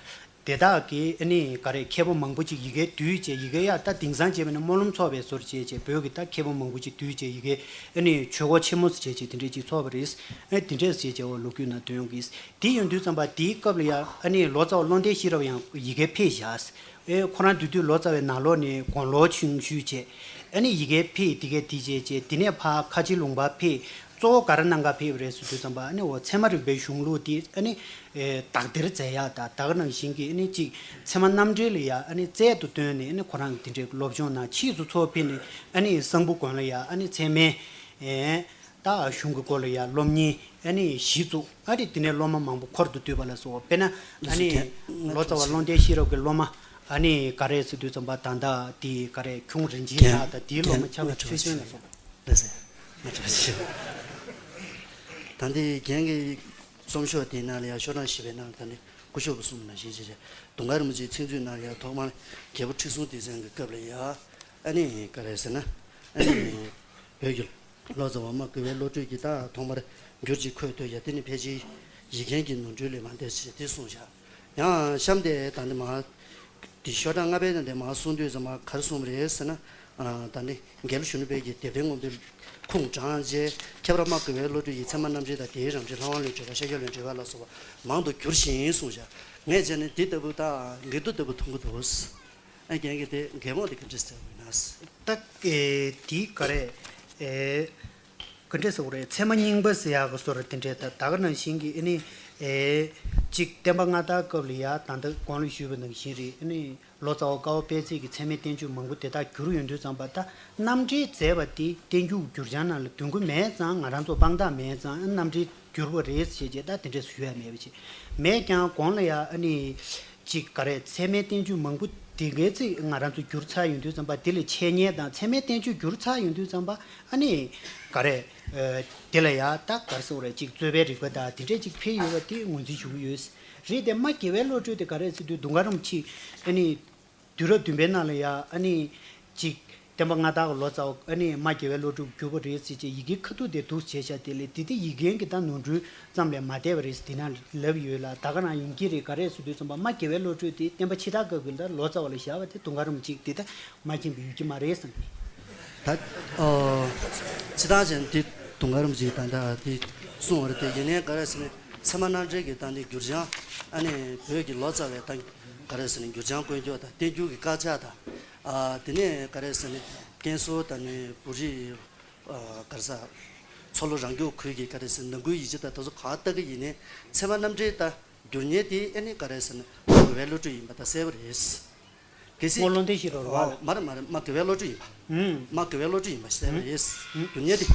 དེ་དག་གིས་ཨ་ནི་ག་རེ་མཁས་པ་མང་པོ་ཅིག་ཡི་གེ་བསྡུས་བྱས་ཡི་གེ་ཡ་ད་དེང་སང་བྱས་པ་ནི་སྨོན་ལམ་ཚོགས་པའི་ཟུར་བྱས་བྱས་བོད་ཀྱི་ད་མཁས་པ་མང་པོ་ཅིག་བསྡུས་བྱས་ཡི་གེ་ཨ་ནི་ཆོས་འཁོར་ཆེན་མོ་ཟེར་བྱས་བྱས་དེ་འདྲས་ཅིག་ཚོགས་པ་རེད། ཨ་དེ་འདྲས་ཟེར་བྱས་འོ་ལོ་རྒྱུས་ནང་དོན་ཡོང་གི། དེ་ཡོང་དུས་ཙམ་པ་དེའི་སྐབས་ལ་ཡ་ཨ་ནི་ལོ་ཙཱ་བ་བློ་ལྡན་ཤེས་རབ་ཡང་ཡི་གེ་ཕེབས་བཞག་ཨེ་ཁོ་རང་དེ་དུས་ལོ་ཙཱ་བའི་ནང་ལོགས་ནས་དགུང་ལོ་ཆུང་ཤོས་བྱས་ཨ་ནི་ཡི་གེ་ཕེབས་དེ་གས་དེ་བྱས་བྱས་དེ་ནས་ཕར་ཁ་ཆེ་ལུང་པར་ཕེབས། གཙོ་བོ་ག་རེ་གནང་ག་ཕེབས་པ་རེད་ཟེར་དུས་ཙམ་པ་ཨ་ནི་འོ་ཚད་མ་རིག་པའི་གཞུང་ལུགས་དེ་ཨ་ནི་ཨེ་དག་སྟེར་མཛད་ཡག་དང་ད་ག་ནང་བཞིན་གྱི་ཨ་ནི་གཅིག་ཚད་མ་རྣམ་འགྲེལ་ལ་ཡ་ཨ་ནི་རྩལ་དུ་བཏོན་ནས་ཨ་ནི་ཁོ་རང་གི་དེ་འདྲའི་སློབ་སྦྱོང་གནང་། ཕྱིས་སུ་ཚུར་ཕེབས་ནས་ཨ་ནི་གསང་ཕུ་དགོན་ལ་ཡ་ཨ་ནི་ཚད་མའི་ཨེ་ ད་གཞུང་གི་སྐོར་ལ་ཡ་སློབ་གཉེར་ཨ་ནི་གཞི་བཙུགས། ཨ་རི་དེ་ནས་སློབ་མ་མང་པོ་འཁོར་དུ་བསྡུས་པ་ལ་སོགས། དཔེར་ན་ཨ་ནི་ལོ་ཙཱ་བ་ཀློང་རྟེན་ཤེས་རབ་ཀྱི་སློབ་མ་ཨ་ནི་ག་རེ་ཟེར་དུས་ཙམ་པ་ད་ལྟ་དེ་ག་རེ་ཁྱུང་རིན་ཆེན་ལགས་དང་དེའི་སློབ་མ་ཆགས་པ་ཆོས་ཅན་ལ་སོགས། ལགས་སོ། ང་ཁྲ་ཆེ། ད་འདི་རྒན་གྱི་རྩོམ་ཤོག་དེའི་ནང་ལ་ཡང་ཤོག་གྲངས་བཞི་པའི་ནང་ལ་ད་ནི་སྐུ་ཞབས་གསུངས་པ་ནང་བཞིན་བྱས་བྱས་དུང་དཀར་རིན་པོ་ཆེའི་ཚིག་མཛོད་ནང་ལ་ཡང་ཐོག་མར་རྒྱལ་པོ་ཁྲི་སྲོང་ལྡེ་བཙན་གྱི་སྐབས་ལ་ཡང་ཨ་ནི་ག་རེ་ཟེར་ན་ཨ་ནི་བོད་ཀྱི་ལོ་ཙཱ་བ་མ་དགེ་བའི་བློ་གྲོས་ཀྱིས་ད་ཐོག་མར་བསྒྱུར་ཅིག་འཁོད་འདུག་ཡ། དེ་ནི་ཕལ་ཆེར་ཡིག་མཁན་གྱི་ནོར་འཁྲུལ་ལས་མ་འདས་ཞེས་དེ་གསུངས་བཞག། ཡང་གཤམ་དེ་ད་ནི་མ་དེ་ཤོག་གྲངས་ལྔ་པའི་ནང་དེ་མ་གསུང་དུས་ཙམ་པ་ག་རེ་གསུངས་པ་རེད་ཟེར་ན། ཨ། ད་ནི་རྒྱལ་བ་གཞོན་ནུ་དཔལ་གྱིས་དེབ་ཐེར་དངོས་འབེབས་ཁུངས་དྲངས་རྗེས། ཁྱད་པར་མ་དགེ་བའི་བློ་གྲོས་ཀྱི་ཚད་མ་རྣམ་འགྲེལ་དང་། དེའི་རང་འགྲེལ་ལྷ་དབང་ལུང་འགྲེལ་བ། ཤཱཀྱ་ལུང་འགྲེལ་པ་ལ་སོགས་པ་མང་དུ་བསྒྱུར་ཞིང་གསུངས་བཞག། ངས་བྱས་ནས་འདི་ལྟ་བུ་དང་འགལ་འདུ་ལྟ་བུ་མཐོང་གི་འདུག། ཨ། རྒན་གྱིས་དེ་འགལ་འོང་དེ་ག་འདྲས་ཟེར་བ་ཡིན་ན། ད་ཨེ་དེ་ག་རེ་ཨེ། ག་འདྲས་ཟེར་དགོས་རེད། ཚད་མ་རྙིང་པ་ཟེར་ཡག་གི་བཟོ་འདྲ་དེ་འདྲས། ད་ད་ག་ནང་བཞིན་གྱི་ཨ་ནི་ཨེ་གཅིག་བསྟན་པ་སྔ་དར་སྐབས་ལ་ཡ་ད་ལྟ་གོང་ལ་ཞུས་པ་ནང་བཞིན་རེད། ཨ་ནི་ལོ་ཙཱ་བ་ཀ་བ་དཔལ་བརྩེགས་ཀྱིས་ཚད་མའི་བསྟན་བཅོས་མང་པོ་དེ་དག་བསྒྱུར་ཡོང་དུས་ཙམ་པ། ད་རྣམ་འགྲེལ་མཛད་པ་དེ་བསྟན་འགྱུར་བསྒྱུར་བྱ་ནང་ལ་འདོན་གྱི་མེད་ཙང་། ང་རང་ཚོ་དཔང་རྟགས་མེད་ཙང་རྣམ་འགྲེལ་བསྒྱུར་བ་རེད་ཟེར་བྱས་ད་དེ་འདྲས་སུ་ཞུ་ཡ་མེད་པ་བྱས། མེད་ཀྱང་གོང་ལ་ཡ་ཨ་ནི་གཅིག་ག་རེ། ཚད་མའི་བསྟན་བཅོས་མང་པོ་དེ་གའི་ཚིག་ང་རང་ཚོ་བསྒྱུར་ཚར་ཡོང་དུས་ཙམ་པ། དེ་ལ་འཆད་ཉན་དང་ཚད་མའི་བསྟན་བཅོས་བསྒྱུར་ཚར་ཡོང་དུས་ཙམ་པ། ཨ་ནི་ག་རེ། ཨ། དེ་ལ་ཡ་ད་ག་རེ་ཟེར་དགོས་རེད། གཅིག་རྩོད་པའི་རིགས་པ་དང་དེ་འདྲས་གཅིག་འཕེལ་ཡོད་པ་དེ་ངོས་འཛིན་ཞུ་གི་ཡོད། རེད་དེ་མ་དགེ་བའི་བློ་གྲོས་དེ་ག་རེ་ཟེར་དུས། དུང་དཀར་རིན་པོ་ཆེ་ཨ་ནི་དུས་རབས་བདུན་པའི་ནང་ལ་ཡ་ཨ་ནི་གཅིག་བསྟན་པ་སྔ་དར་གྱི་ལོ་ཙཱ་བ་ཨ་ནི་མ་དགེ་བའི་བློ་གྲོས་བསྒྱུར་བ་རེད་ཟེར་བྱས་ཡི་གེའི་ཁ་ཐུག་དེ་འདུག་བྱས་བཞག། དེ་ལས་དེ་དེ་ཡི་གེ་གི་ད་ནོར་འཁྲུལ་ཙམ་ལས་མ་བསྡད་པ་རེད་ཟེར་དེ་ན་ལབ་ཡོད་ལ། ད་ག་རང་ཡིན་གྱི་རེད། ག་རེ་ཟེར་དུས་ཙམ་པ་མ་དགེ་བའི་བློ་གྲོས་དེ་བསྟན་པ་ཕྱི་དར་སྐབས་ཀྱི་ད་ལོ་ཙཱ་བ་ལ་བཞག་པ་དེ་དུང་དཀར་རིན་པོ་ཆེ་དེ་ད་མ་མཁྱེན་པའི་ཡོད་ཀྱི་མ་རེད་བསམ་གི། ད་ཨོ་ཕྱི་དར་ཅན་དེ་དུང་དཀར་རིན་པོ་ཆེ་ད་ད་དེ་གསུངས་པ་རེད་དེ། ཡིན་ནའི་ག་རེ་ཟེར་ན་ཚད་མ་རྣམ་འགྲེལ་གྱི་ད་འདི་བསྒྱུར་བྱང་ཨ་ནི་བོད་ཀྱི་ལོ་ཙཱ་བའི་ད་ག་རེ་ཟེར་ན་བསྒྱུར་བྱང་བཀོད་འཇོག་དང་བསྟན་འགྱུར་གྱི་དཀར་ཆག་དང་། ཨ། དེ་ནས་ག་རེ་ཟེར་ན་ཀན་སུའུ་དང་ནི་བོད་རིགས། ཨ། ག་རེ་ཟེར། མཚོ་ལྷོ་རང་སྐྱོང་ཁུལ་གྱི་ག་རེ་ཟེར་ན་ནང་ཁུལ་ཡིག་ཆ་དང་དེ་ཚོ་ག་ལྟ་གི་ཡིན་ནའི་ཚད་མ་རྣམ་འགྲེལ་ད་བསྒྱུར་མཁན་དེ་ཨ་ནི་ག་རེ་ཟེར་ན་མ་དགེ་བའི་བློ་གྲོས་ཡིན་པ་ད་གསལ་པོ་རེད། གལ་སྲིད། སྔོན་ལོ་འདི་ཞིག་རོ་རོ་བ། མ་རེད་མ་རེད། མ་དགེ་བའི་བློ་གྲོས་ཡིན་པ། ཨུམ། མ་དགེ་བའི་བློ་གྲོས་ཡིན་པ་གསལ་པོ་རེད། ཨུམ། བསྒྱུར་མཁན་དེ།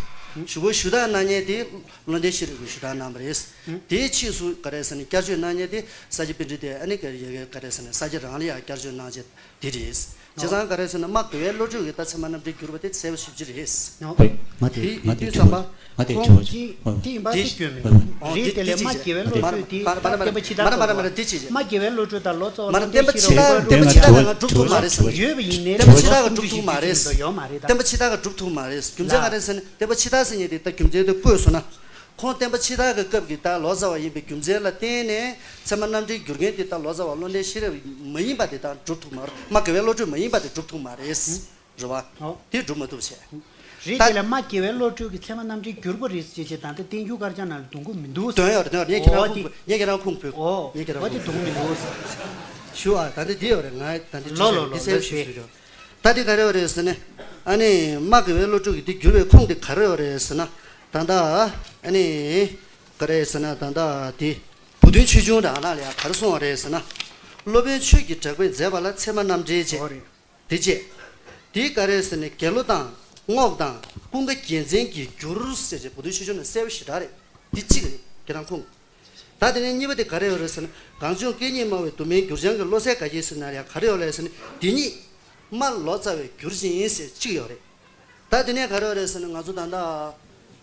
ཞུ་བ་ཞུ་དག་གནང་མཁན་དེ་བློ་ལྡན་ཤེས་རབ་ཀྱིས་ཞུ་དག་གནང་བ་རེད། ཨུམ། དེའི་ཕྱིས་སུ་ག་རེ་ཟེར་ན་བསྐྱར་བཅོས་གནང་མཁན་དེ་ས་སྐྱ་པཎྜི་ཏས་ཨ་ནི་ག་རེ་ག་རེ་ཟེར་ན་ས་སྐྱ་རང་ལ་ཡང་བསྐྱར་བཅོས་གནང་བྱས་དེ་རེད། བྱས་ཙང་ག་རེ་ཟེར་ན་མ་དགེ་བའི་བློ་གྲོས་ཀྱིས་ད་ཚད་མ་རྣམ་འགྲེལ་བསྒྱུར་བ་དེ་གསལ་པོ་ཞེ་པོ་ཅིག་རེད། ཨོ། མ་དེ་དེ་མ་དེ་དུས་ཙམ་པ། མ་དེ་ཁོང་ཅི་དེ་ཡིན་པ་དེ་སྐྱོན་མི་འདུག། རེད། དེ་ལས་མ་དགེ་བའི་བློ་གྲོས་དེ་ད་བསྟན་པ་ཕྱི་དར་གྱི་བློ་གྲོས་དེ་ཅི་བྱེད། མ་དགེ་བའི་བློ་གྲོས་དང་ལོ་ཙཱ་བ་བསྟན་པ་ཕྱི་དར་གྱི་བློ་གྲོས་ད་བསྟན་པ་ཕྱི་དར་གྱི་ང་སྒྲུབ་ཐུབ་མ་རེད་བསམ། ཡོད་པ་ཡིན་ནའི་བསྟན་པ་ཕྱི་དར་གྱི་སྒྲུབ་ཐུབ་མ་རེད། ཡོད་མ་རེད་ད། བསྟན་པ་ཕྱི་དར་གྱི་སྒྲུབ་ཐུབ་མ་རེད། རྒྱུ་མཚན་ག་རེ་ཟེར་ན་བསྟན་པ་ཕྱི་དར་ཟེར་མཁན་དེ་ད་རྒྱུ་མཚན་དེ་བཀོད་སོང་ན། ཁོང་བསྟན་པ་ཕྱི་དར་གྱི་སྐབས་ཀྱི་ད་ལོ་ཙཱ་བ་ཡིན་པའི་རྒྱུ་མཚན་ལ་བརྟེན་ནས་ཚད་མ་རྣམ་འགྲེལ་བསྒྱུར་མཁན་དེ་ད་ལོ་ཙཱ་བ་བློ་ལྡན་ཤེས་རབ་མ་ཡིན་པ་དེ་ད་སྒྲུབ་ཐུབ་མ་རེད། མ་དགེ་བའི་བློ་གྲོས་མ་ཡིན་པ་དེ་སྒྲུབ་ཐུབ་མ་རེད། རེད་བ། ཨོ། དེ་སྒྲུབ་མ་ཐུབ་བྱས། རེད། ད་དེ་ལ་མ་དགེ་བའི་བློ་གྲོས་ཀྱི་ཚད་མ་རྣམ་འགྲེལ་བསྒྱུར་པ་རེད་ཟེར་བྱས་ད་ལྟ་བསྟན་འགྱུར་དཀར་ཆག་ནང་ལ་འདོན་གྱི་མི་འདུག། འདོན་ཡོད་རེད། འདོན་ཡོད་རེད། ངས་ཁྱེད་རང་ཨོ་ཁུངས་དེ་ཕུལ། ངས་ཁྱེད་རང་ཁུངས་ཕུལ། ཨོ། ངས་ཁྱེད་རང་ཨོ་དེ་ཁུངས་འདོན་གྱི་མི་འདུག། ཞུ་ཨ། ད་ལྟ་འདི་ཡོད་རེད། ང་ད་ལྟ་ལོ་ལོ་ལོ་འདི་གསལ་ལོ་ཞུ་ཞུ་རོགས། ད་འདི་ག་རེ་ཡོད་རེད་ཟེར་ན། ཨ་ནི་མ་དགེ་བའི་བློ་གྲོས་ཀྱི་འདི་བསྒྱུར་བའི་ཁུངས་དེ་ག་རེ་ཡོད་རེད་ཟེར་ན། ད་ལྟ་ཨ་ནི་ག་རེ་ཟེར་ན་ད་ལྟ་དེ་བུ་སྟོན་ཆོས་འབྱུང་རང་ནང་ལ་ཡང་ག་རེ་གསུངས་པ་རེད་ཟེར་ན། སློབ་དཔོན་ཆོས་ཀྱི་གྲགས་པས་མཛད་པ་ལ་ཚད་མ་རྣམ་འགྲེལ་བྱས། ཨོ་རེད། དེ་བཅས། དེ་ག་རེ་ཟེར་ན་དགེ་བློ་དང་རྔོག་དང་ཀུན་དགའ་རྒྱལ་མཚན་གྱིས་བསྒྱུར་ཟེར་བྱས་བུ་སྟོན་ཆོས་འབྱུང་ནས་གསལ་པོ་ཞེ་དྲག་རེད། དེ་གཅིག་རེད། ཁྱེད་རང་ཁུངས། ད་དེ་ནས་གཉིས་པ་དེ་ག་རེ་ཡོད་རེད་ཟེར་ན། གངས་ལྗོངས་སྐད་གཉིས་སྨྲ་བའི་དུ་མའི་འགྱུར་བྱང་གི་བློ་གསལ་དགའ་བྱེད་ཟེར་ན་ཡང་ག་རེ་ཡོད་རེད་ཟེར་ན། དེ་ཉིད་སྨྲ་ལོ་ཙཱ་བས་བསྒྱུར་ཅིང་ཟེར་གཅིག་ཡོད་རེད། ད་དེ་ནས་ག་རེ་ཡོད་རེད་ཟེར་ན་ང་ཚོ་ད་ལྟ་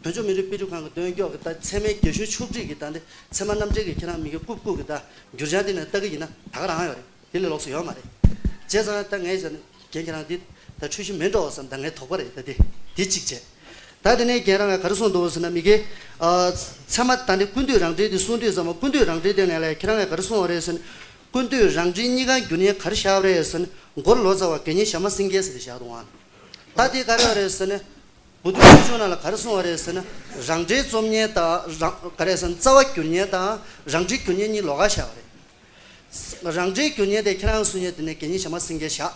བོད་ལྗོངས་མི་རིགས་དཔེ་སྐྲུན་ཁང་གི་འདོན་སྐྱོག་གི་ད་ཚད་མའི་རྒྱ་གཞུང་ཕྱོགས་སྒྲིག་གི་ད་འདི་ཚད་མ་རྣམ་འགྲེལ་གྱི་ཁྱེད་རང་མི་གི་རྐུབ་རྐུབ་གི་ད་འགྱུར་བྱང་དེ་ནས་ལྟ་གི་ཡིན་ན་ད་ག་རང་ཡོད་རེད། དེ་ལས་ལོགས་སུ་ཡོད་མ་རེད། བྱས་ཙང་ད་ངས་བྱས་ན་རྒན་ཁྱེད་རང་འདི་ད་འཁྲུལ་གཞི་མིན་འགྲོ་བསམ་ད་ངའི་དོགས་པ་རེད། ད་དེ་དེ་གཅིག་བྱས། ད་དེ་ནས་རྒན་རང་གིས་ག་རེ་གསུངས་འདུག་ཟེར་ན་མི་གི་ཨ་ཚད་མ་ད་འདི་ཀུན་བཏུས་རང་འགྲེལ་དེ་གསུངས་དུས་ཙམ་པ་ཀུན་བཏུས་རང་འགྲེལ་དེ་ནས་ལས་ཁྱེད་རང་གིས་ག་རེ་གསུངས་པ་རེད་ཟེར་ན། ཀུན་བཏུས་རང་འགྲེལ་གཉིས་ཀ་འགྱུར་ཉེན་ག་རེ་བཞག་པ་རེད་ཟེར་ན། མགོར་ལོ་ཙཱ་བ་དགེ་བསྙེན་ཞྭ་དམར་སེང་གེ་ཟེར་ཏེ་བཞག་འདུག་ཨང་། ད་དེ་ག་རེ་བ་རེད་ཟེར་ན། བུ་སྟོན་ཆོས་འབྱུང་ནང་ལ་ག་རེ་གསུངས་པ་རེད་ཟེར་ན། རང་འགྲེལ་རྩོམ་མཁན་དང་རང་ག་རེ་ཟེར་ན་རྩ་བ་བསྒྱུར་མཁན་དང་རང་འགྲེལ་བསྒྱུར་མཁན་གཉིས་ལོགས་ཀ་བཞག་པ་རེད། རང་འགྲེལ་བསྒྱུར་མཁན་དེ་ཁྱེད་རང་གསུང་མཁན་དེ་ནས་དགེ་བསྙེན་ཞྭ་དམར་སེང་གེ་བཞག།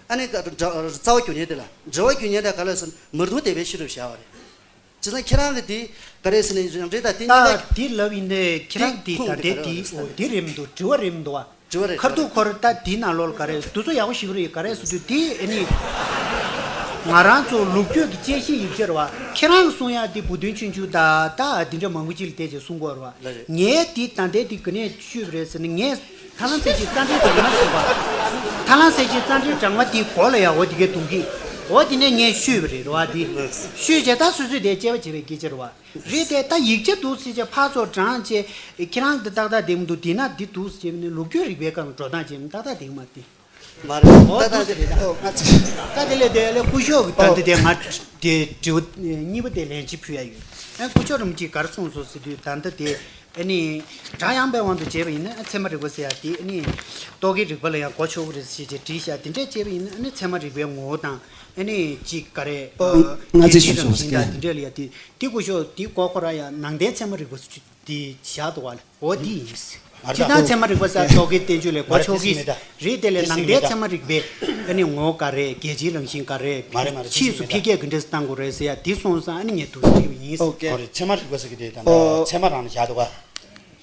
ཨ་ནི་རྩ་བ་བསྒྱུར་མཁན་དེ་ལ་འགྲེལ་བ་བསྒྱུར་མཁན་དེ་ག་རེ་ཟེར་ན་མར་ཐུང་སྡེ་པའི་ཤེས་རབ་བཞག་པ་རེད། བྱས་ཙང་ཁྱེད་རང་གི་དེ་ག་རེ་ཟེར་ན་རང་འགྲེལ་དང་དེ་གཉིས་ད་ཀ་དེ་ལབ་ཡིན་ཏེ་ཁྱེད་རང་གི་དེ་ད་ལྟའི་དེ་ཨོ་དེ་རེད་མི་འདུག། དྲི་བ་རེད་མི་འདུག་བ། དྲི་བ་རེད། ཁ་ཐུག་ཁོ་ར་ད་དེའི་ནང་ལོགས་ལ་ག་རེ་འདུག་ཚོ་ཡག་པོ་ཞིག་རེད། ག་རེ་ཟེར་དུས་དེ་ཨ་ནི་ ང་རང་ཚོ་ལོ་རྒྱུས་ཀྱི་དཔྱད་གཞི་ཡིག་ཆ་རེད་བ། ཁྱེད་རང་གསུང་ཡག་དེ་བུ་སྟོན་ཆུང་ཆུང་དང་ད་དེ་འདྲ་མང་པོ་ཅིག་ལ་བལྟས་བྱས་གསུང་གི་ཡོད་རེད་བ། ལགས་རེད། ངས་དེ་ད་ལྟའི་དེ་ག་ནས་ཤོད་པ་རེད་ཟེར་ན། ངས་ཐར་ལམ་གསལ་བྱེད་རྩ་འགྲེལ་སྦྲགས་མ་ཟེར་བ། ཐར་ལམ་གསལ་བྱེད་རྩ་འགྲེལ་སྦྲགས་མ་དེའི་མགོ་ལ་ཡ་འོ་དེ་གའི་གཏོང་གི། འོ་དེ་ནས་ངས་ཤོད་པ་རེད་རེད་བ། དེ་ཤོད་བྱས་ད་སོ་སོས་དེ་དཔྱད་པ་བྱེད་པའི་སྐད་ཆ་རེད་བ། རེད་དེ། ད་ཡིག་ཆ་འདུག་ཟེར་བྱས་ཕར་ཚུར་བགྲངས་བྱས། ཁྱེད་རང་འདི་ཏག་ཏག་བསྡད་མི་འདུག་དེས་ན་འདི་འདུག་ཟེར་བྱས་ནས་ལོ་རྒྱུས་རིག་པའི་སྒང་ལ་འགྲོ་སྟངས་བྱས་ནས་ཏག་ཏག་བསྡད་ཀྱི་མ་རེད། མ་རེད། འོ་ཏག་ཏག་འདུག་ཟེར་རེད། ཨོ་ང་ཚོ། ད་དེ་ལས་དེ་ལས་སྐུ་ཞབས་ཀྱི་ད་ལྟ་དེ་ང་དེ་དྲི་བ་གཉིས་པ་དེ་ལན་གཅིག་ཕུལ་ཡ་ཡོད། ཨ་སྐུ་ཞབས་རིན་པོ་ཆེས་ག་རེ་གསུངས་སོང་ཟེར་དུས། ད་ལྟ་དེ་ཨ་ནི་སྒྲ་དབྱངས་པའི་དབང་དུ་བྱས་པ་ཡིན་ན། ཨ་ཚད་མ་རིག་པ་ཟེར་ཡ་དེ་ཨ་ནི་རྟོག་གེའི་རིག་པ་ལ་ཡང་གོ་ཆོག་གི་རེད་ཟེར་བྱས་བྲིས་ཤག་དེ་འདྲས་བྱས་པ་ཡིན་ན། ཨ་ནི་ཚད་མ་རིག་པའི་ངོ་བོ་དང་། ཨ་ནི་གཅིག་ག་རེ། ཨོ་ང་ཚོས་ཞུས་སོང་། རང་བཞིན་དང་དེ་འདྲས་ལ་ཡ་དེ། དེ་སྐུ་ཞབས་དེ་གོ་ཁོ་རང་ཡང་ནང་བསྟན་ཚད་མ་རིག་པ་སུ་དེ་བཞག་འདུག་བ། འོ་དེ་ཡིན། མ་རེད། སྤྱིར་བཏང་ཚད་མ་རིག་པ་ཟེར་རྟོག་གེའི་བསྟན་བཅོས་ལས་གོ་ཆོག་གི་རེད། དེ་ལས་ནང་བསྟན་ཚད་མ་རིག་པའི་ཨ་ནི་ངོ་བོ་ག་རེ། རྒྱལ་སྤྱིའི་རང་བཞིན་ག་རེ། མ་རེད་མ་རེད། ཕྱིས་སུ་འཕེལ་རྒྱས་ག་འདྲས་སུ་གཏང་དགོས་རེད་ཟེར་ཡ་དེ་སོང་ཙང་ཨ་ནི་ངས་འདུག་ཟེར་བ་ཡིན། ཨོ་ཀེ། ཨོ་རེད། ཚད་མ་རིག་པ་ཟེར་གི་དེ་ད་ལྟ་ཨོ། ཚད་མ་རང་ལ་བཞག་འདུག་བ།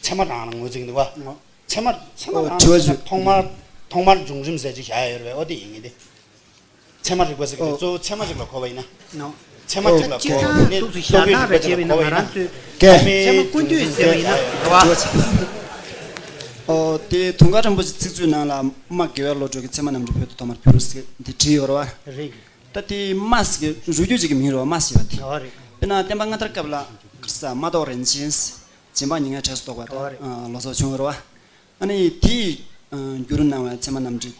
ཚད་མ་རང་ལ་ངོས་འཛིན་གྱི་འདུག་བ། ཨོ། ཚད་མ་ཚད་མ་ཨོ་རང་དྲི་བ་ཞུ། ཐོག་མར་ཐོག་མར་བྱུང་རིམ་ཟེར་ཅིག་བཞག་ཡ་ཡོད་རེད་པས། ཨོ་དེ་ཡིན་གྱི་དེ། ཚད་མ་རིག་པ་ཟེར་གྱི་དེ་ཨོ། གཙོ་བོ་ཚད་མ་ཅིག་ལ་གོ་བ་ཡིན་ན། ནོ། ཚད་མ་ཅིག་ལ་གོ་བ་ཡིན་ན། སྤྱིར་བཏང་ཏོག་ཙམ་ཞག་སྟག་རེ་བྱས་པ་ཡིན་ན་ང་རང་ཚོའི་ཀེ། ཚད་མ་ཀུན་བཏུས་ཟེར་བ་ཡིན་ན་རེད་བ། ཨོ་དེ་དུང་དཀར་རིན་པོ་ཆེ་ཚིག་མཛོད་ནང་ལ་སྨྲ་དགེ་བའི་བློ་གྲོས་ཀྱིས་ཚད་མ་རྣམ་འགྲེལ་བོད་དུ་ཐོག་མར་བསྒྱུར་ཟེར་འདི་བྲིས་ཡོད་རེད་བ། རེད། ད་དེ་སྨྲ་ཟེར་གྱི་རུས་རྒྱུད་ཅིག་གི་མིང་རེད་བ། སྨྲ་ཞེས་པ་དེ། ཨོ་རེད། དཔེར་ན་སྟོན་པ་སྔ་དར་སྐབས་ལ་ག་རེ་ཟེར། སྨྲ་ལྡོག་རིན་ཆེན་ཟེར། རྗེ་འབངས་ཉེར་ལྔའི་གྲས་སུ་གཏོགས་པ་དང་། ཨོ་རེད། ཨ་ལོ་ཙཱ་བ་བྱུང་ཡོད་རེད་བ། ཨ་ནི་དེའི་ཨ་བསྒྱུར་གནང་བའི་ཚད་མ་རྣམ་འགྲེལ།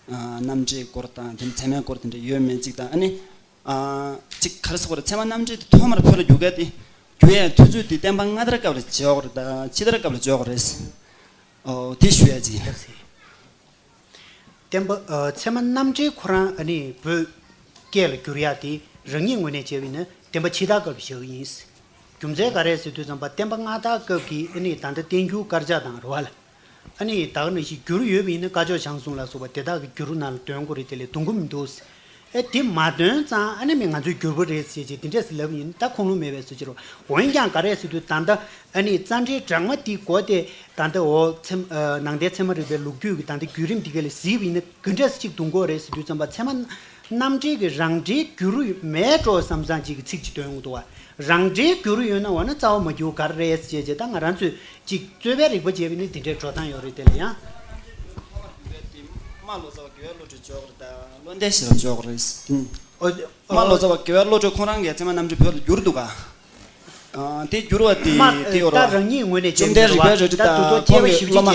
ཨ་རྣམ་འགྲེལ་སྐོར་དང་དེ་ཚད་མའི་སྐོར་དེ་འདྲ་ཡོད་མེད་ཅིག་དང་། ཨ་ནི་ཨ་ཅིག་ག་རེ་ཟེར་དགོས་རེད། ཚད་མ་རྣམ་འགྲེལ་དེ་ཐོག་མར་བོད་ལ་བསྒྱུར་མཁན་དེ། བསྒྱུར་ཡའི་དུས་ཚོད་དེ་སྟོན་པ་སྔ་དར་སྐབས་ལ་བྱེད་དགོས་རེད་དང་ཕྱི་དར་སྐབས་ལ་བྱེད་དགོས་རེད། ཨོ་དེ་ཞུ་ཡ་ཅིག་ཡིན། སྟོན་པ་ཨ་ཚད་མ་རྣམ་འགྲེལ་ཁོ་རང་ཨ་ནི་བོད་སྐད་ལ་བསྒྱུར་ཡ་དེ་རང་ཉིད་ངོས་ནས་བྱས་པ་ཡིན་ན་སྟོན་པ་ཕྱི་དར་སྐབས་ལ་བཞག་གི་ཡིན། རྒྱུ་མཚན་ག་རེ་ཟེར་དུས་ཙམ་པ་སྟོན་པ་སྔ་དར་སྐབས་ཀྱི་ཨ་ནི་ད་ལྟ་བསྟན་འགྱུར་དཀར་ཆག་དང་རེད་བ་ལ། ཨ་ནི་ད་ག་ནང་བཞིན་བསྒྱུར་ཡོད་པ་ཡིན་ན་བཀའ་ཆོས་ཞང་གསུམ་ལ་སོགས་པ་དེ་དག་གི་བསྒྱུར་ནང་ལ་འདོན་དགོས་རེད། དེ་ལས་འདོན་གྱི་མི་འདུག། ཨེ་དེ་མ་འདོན་ཙང་ཨ་ནི་མི་ང་ཚོས་བསྒྱུར་བ་རེད་ཟེར་བྱས་དེ་འདྲས་སུ་ལབ་ཡིན། ད་ཁུངས་ལུང་མེད་པའི་བཟོ་ཅིག་རེད། འོན་ཀྱང་ག་རེ་ཟེར་དུས་ད་ལྟ་ཨ་ནི་རྩ་འགྲེལ་སྦྲགས་མ་དེའི་མགོ་དེ་ད་ལྟ་འོ་ཚད་མ་ཨ་ནང་བསྟན་ཚད་མ་རིག་པའི་ལོ་རྒྱུས་ཀྱི་ད་ལྟ་བརྒྱུད་རིམ་དེ་ག་ལ་གཟིགས་པ་ཡིན་ན་ག་འདྲས་སུ་ཅིག་འདོན་དགོས་རེད་ཟེར་དུས་ཙམ་པ་ཚད་མ་རྣམ་འགྲེལ་གྱི་རང་འགྲེལ་བསྒྱུར་མེད་འགྲོ་བསམ་བསམ་ཅིག་གི་ཚིག་ཅིག་འདོན་ཡོང་གི་འདུག་བ། རང་འགྲེལ་བསྒྱུར་ཡོད་ན་འོ་ན་རྩ་བ་མ་བསྒྱུར་ག་རེ་རེད་ཟེར་བྱས་བྱས། ད་ང་རང་ཚོས་ཅིག་རྩོད་པའི་རིག་པ་བྱས་པ་ཡིན་ན་དེ་འདྲའི་འགྲོ་སྟངས་ཡོད་རེད། དེ་ལ་ཡང་། སྨྲ་ལོ་ཙཱ་བ་དགེ་བའི་བློ་གྲོས་འཇོག་རེད་དང་བློ་ལྡན་ཤེས་རབ་འཇོག་རེད། ཨོ། སྨྲ་ལོ་ཙཱ་བ་དགེ་བའི་བློ་གྲོས་ཁོང་རང་གིས་ཚད་མ་རྣམ་འགྲེལ་བོད་ལ་བསྒྱུར་འདུག་ག་ཨ་དེ་བསྒྱུར་བ་དེ་སྨྲ་དེ་ཡོད་རེད་ད་བ། རང་ཉིད་ངོས་ནས་བཅོམ་ལྡན་རིག་པའི་རལ་གྲི་ད་དང་དུ་ཁོང་གི་སློབ་མ་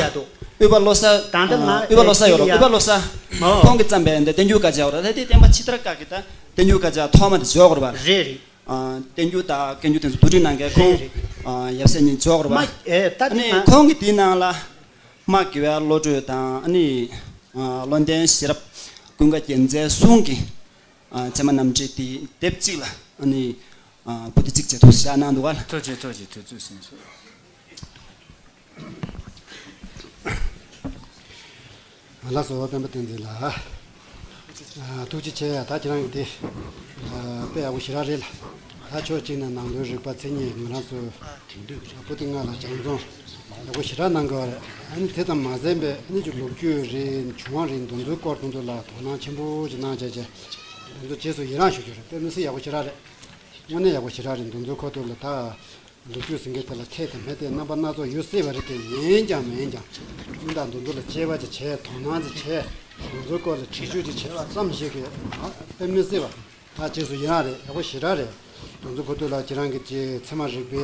དབུས་པ་བློ་གསལ། ད་ལྟ་ང་དབུས་པ་བློ་གསལ་ཡོད་རེད། དབུས་པ་བློ་གསལ། ཨོ། ཁོང་གིས་བརྩམས་པའི་འདི་བསྟན་འགྱུར་དཀར་ཆག་ཡོད་རེད། ད་དེ་བསྟན་པ་ཕྱི་དར་སྐབས་ཀྱི་ད་བསྟན་འགྱུར་དཀར་ཆག་ཐོག་མ་དེ་འཇོག་དགོས་རེད་པ། རེད་རེད། ཨ་བསྟན་འགྱུར་དང་བཀའ་འགྱུར་དེ་ཚོ་བསྡུ་སྒྲིག་གནང་མཁན་ཁོང་རེད་རེད། ཨ་ཡབ་སྲས་གཉིས་འཇོག་དགོས་རེད་པ། མ་ཨེ་ད་ཨ་དེ་ནི་ང་ཁོང་གི་དེའི་ནང་ལ་སྨྲ་དགེ་བའི་བློ་གྲོས་དང་ཨ་ནི་ཨ་བློ་ལྡན་ཤེས་རབ་ཀུན་དགའ་རྒྱལ་མཚན་གསུམ་གྱིས་ཨ་ཚད་མ་རྣམ་འགྲེལ་དེ་དེབ་གཅིག་ལ་ཨ་ནི་ཨ་པོ་ཏི་གཅིག་བྱས་འདུག་བཞག་གནང་འདུག་ག་ལ། ཐུགས་རྗེ་ཆེ། ཐུགས་རྗེ་ཆེ། དུས་ཚོད་ཟིན་སོང་། ལགས་སོ། སྤེན་པ་བསྟན་འཛིན་ལགས། ཨ་ཐུགས་རྗེ་ཆེ། ད་ཁྱེད་རང་གིས་དེ་ཨ་དཔེ་ཡག་པོ་ཞེ་དྲག་རེད་ལ། ད་ཕྱོགས་གཅིག་ནས་ནང་དོན་རིག་པ་མཚན་ཉིད་ང་རང་ཚོའི་པོ་ཏི་ལྔ་ལ་སྦྱང་བརྩོན་ཡག་པོ་ཞེ་དྲག་གནང་དགོས་པ་རེད། ཨ་ནི་དེ་ཙམ་མ་ཟད་པའི་ཨ་ནི་ཅིག་ལོ་རྒྱུས་རེད། བྱུང་བ་རེད། འདི་ཚོའི་སྐོར་དེ་ཚོ་ལ་དོ་སྣང་ཆེན་པོ་ཞིག་གནང་བྱས་བྱས། འདི་ཚོ་རྗེས་སུ་ཡི་རངས་ཞུ་རྒྱུ་རེད། དཔེ་མི་སྲིད་ཡག་པོ་ཞེ་དྲག་རེད། དངོས་གནས་ཡག་པོ་ཞེ་དྲག་རེད། འདི་ཚོའི་ཁ་ཐུག་ལ་ད། ལོ་རྒྱུས་ཟེར་མཁན་དེ་ལ་འཐད་དང་མི་འཐད་རྣམ་པ་སྣ་ཚོགས་ཡོད་སྲིད་པ་རེད་དེ། ཡིན་ཀྱང་མིན་ཀྱང་དུས་དང་དུས་ཚོད་ལ་དཔྱད་པ་ཅིག་བྱས། དོ་སྣང་ཅིག་བྱས། དེ་ཚོའི་སྐོར་ལ་དྲི་ཞིབ་ཅིག་བྱས་པ་ཙམ་ཞིག་གིས་ཨ་དཔེ་མི་སྲིད་པ་ད་རྗེས་སུ་ཡི་རངས་རེད། ཡག་པོ་ཞེ་དྲག་རེད། དེ་ཚོའི་ཁ་ཐུག་ལ་ཁྱེད་རང་གིས་ཅིག་ཚད་མ་རིག་པའི་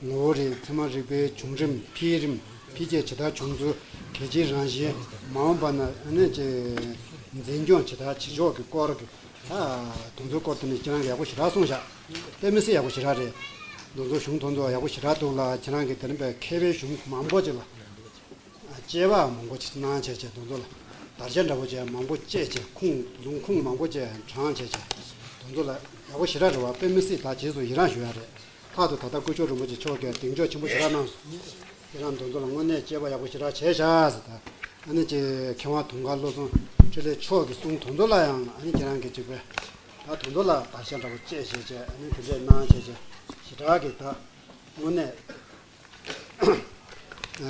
ངོ་བོ་རེད། ཚད་མ་རིག་པའི་བྱུང་རིམ། འཕེལ་རིམ། འཕེལ་རྒྱས་ཇི་ལྟར་བྱུང་ཚུལ། གལ་ཆེའི་རང་བཞིན། མ་འོངས་པ་ན་ཨ་ནི་ཅིག་འཛིན་སྐྱོང་ཇི་ལྟར་བྱེད་ཕྱོགས་ཀྱི་སྐོར་གྱི། ད་དེ་ཚོའི་སྐོར་དེ་ནི་ཁྱེད་རང་གིས་ཡག་པོ་ཞེ་དྲག་གསུངས་བཞག་དཔེ་མི་སྲིད་ཡག་པོ་ཞེ་དྲག་རེད། དེ་ཚོ་གཞུང་དེ་ཚོ་ཡག་པོ་ཞེ་དྲག་འདུག་ལ། ཁྱེད་རང་གིས་དེ་རིང་བའི་མཁས་པའི་གཞུང་མང་པོ་ཅིག་ལ་དཔྱད་པ་མང་པོ་ཅིག་གནང་བྱས་བྱས། དེ་ཚོ་ལ་དར་ཆ་འདྲ་པོ་ཅིག་མང་པོ་བཅད་བྱས། ཁུངས་ལུང་ཁུངས་མང་པོ་ཅིག་དྲངས་བྱས་བྱས། དེ་ཚོ་ལ་ཡག་པོ་ཞེ་དྲག་རེད་བ། དཔེ་མི་སྲིད། ད་རྗེས་སུ་ཡི་རངས་ཞུ་ཡ་རེད། ལྷག་ཏུ་ད་ལྟ་སྐུ་ཞབས་རིན་པོ་ཆེ་མཆོག་གིས་གདེང་འཇོག་ཆེན་པོ་ཞེ་དྲག་གནང་སོང་། ཁྱེད་རང་དེ་ཚོ་ལ་དངོས་གནས་དཔྱད་པ་ཡག་པོ་ཞེ་དྲག་བྱས་བཞག་ཟེར། ད་ཨ་ནི་ཅིག་མཁས་དབང་དུང་དཀར་བློ་བཟང་འཕྲིན་ལས་མཆོག་གི་གསུང་དེ་ཚོ་ལ་ཡང་ཨ་ནི་ཁྱེད་རང་གིས་ཅིག་པས་ད་དེ་ཚོ་ལ་བརྡར་ཤ་འདྲ་པོ་བཅད་བྱས་བྱས། ཨ་ནི་དེ་འདྲས་གནང་བྱས་བྱས་ཞེ་དྲག་གི་ད་དངོས་གནས་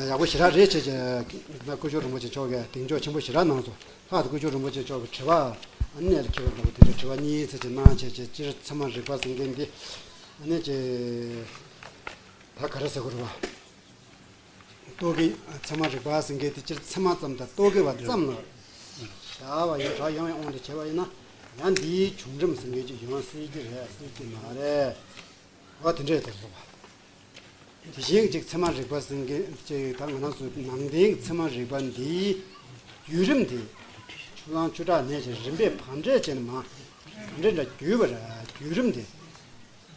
ཡག་པོ་ཞེ་དྲག་རེད་བྱས་བྱས། ད་སྐུ་ཞབས་རིན་པོ་ཆེ་མཆོག་གིས་གདེང་འཇོག་ཆེན་པོ་ཞེ་དྲག་གནང་སོང་། ལྷག་ཏུ་སྐུ་ཞབས་རིན་པོ་ཆེ་མཆོག་གི་དྲི་བ་ གནད་ལ་འཁེལ་བ་འདྲ་བོ་དེ་འདྲ་དྲི་བ་གཉིས་ཚེ་ཅིག་གནང་བྱས་བྱས། སྤྱིར་ཚད་མ་རིག་པ་ཟེར་མཁན་འདི་ཨ་ནི་ཅིག་ད་ག་རེ་ཟེར་དགོས་རེད་བ། རྟོག་གེ། ཚད་མ་རིག་པ་ཟེར་མཁན་དེ་སྤྱིར་ཚད་མ་ཙམ་དང་རྟོག་གེ་བ་ཙམ་ལ་བཞག་པ་ཡིན། བགྲོ་གླེང་དབང་དུ་བྱས་པ་ཡིན་ན་ཡང་འདིའི་བྱུང་རིམ་ཟེར་མཁན་ཅིག་ཡོང་སྲིད་ཀྱི་རེད། སྲིད་ཀྱི་མ་རེད། འོ་དེ་འདྲས་དེ་རེད་བ། དེ་བཞིན་ཅིག་ཚད་མ་རིག་པ་ཟེར་མཁན་ཅིག་ད་ང་རང་ཚོ་ནང་བསྟན་གྱི་ཚད་མ་རིག་པ་འདིའི་བརྒྱུད་རིམ་དེ་ཆུ་གླང་ཆུ་བྲག་ནས་ཅིག་རིམ་པས་བགྲོ་གླེང་བྱས་ནས་མ་བགྲོ་གླེང་འདྲ་བརྒྱུད་པ་རེད། བརྒྱུད་རིམ་དེ།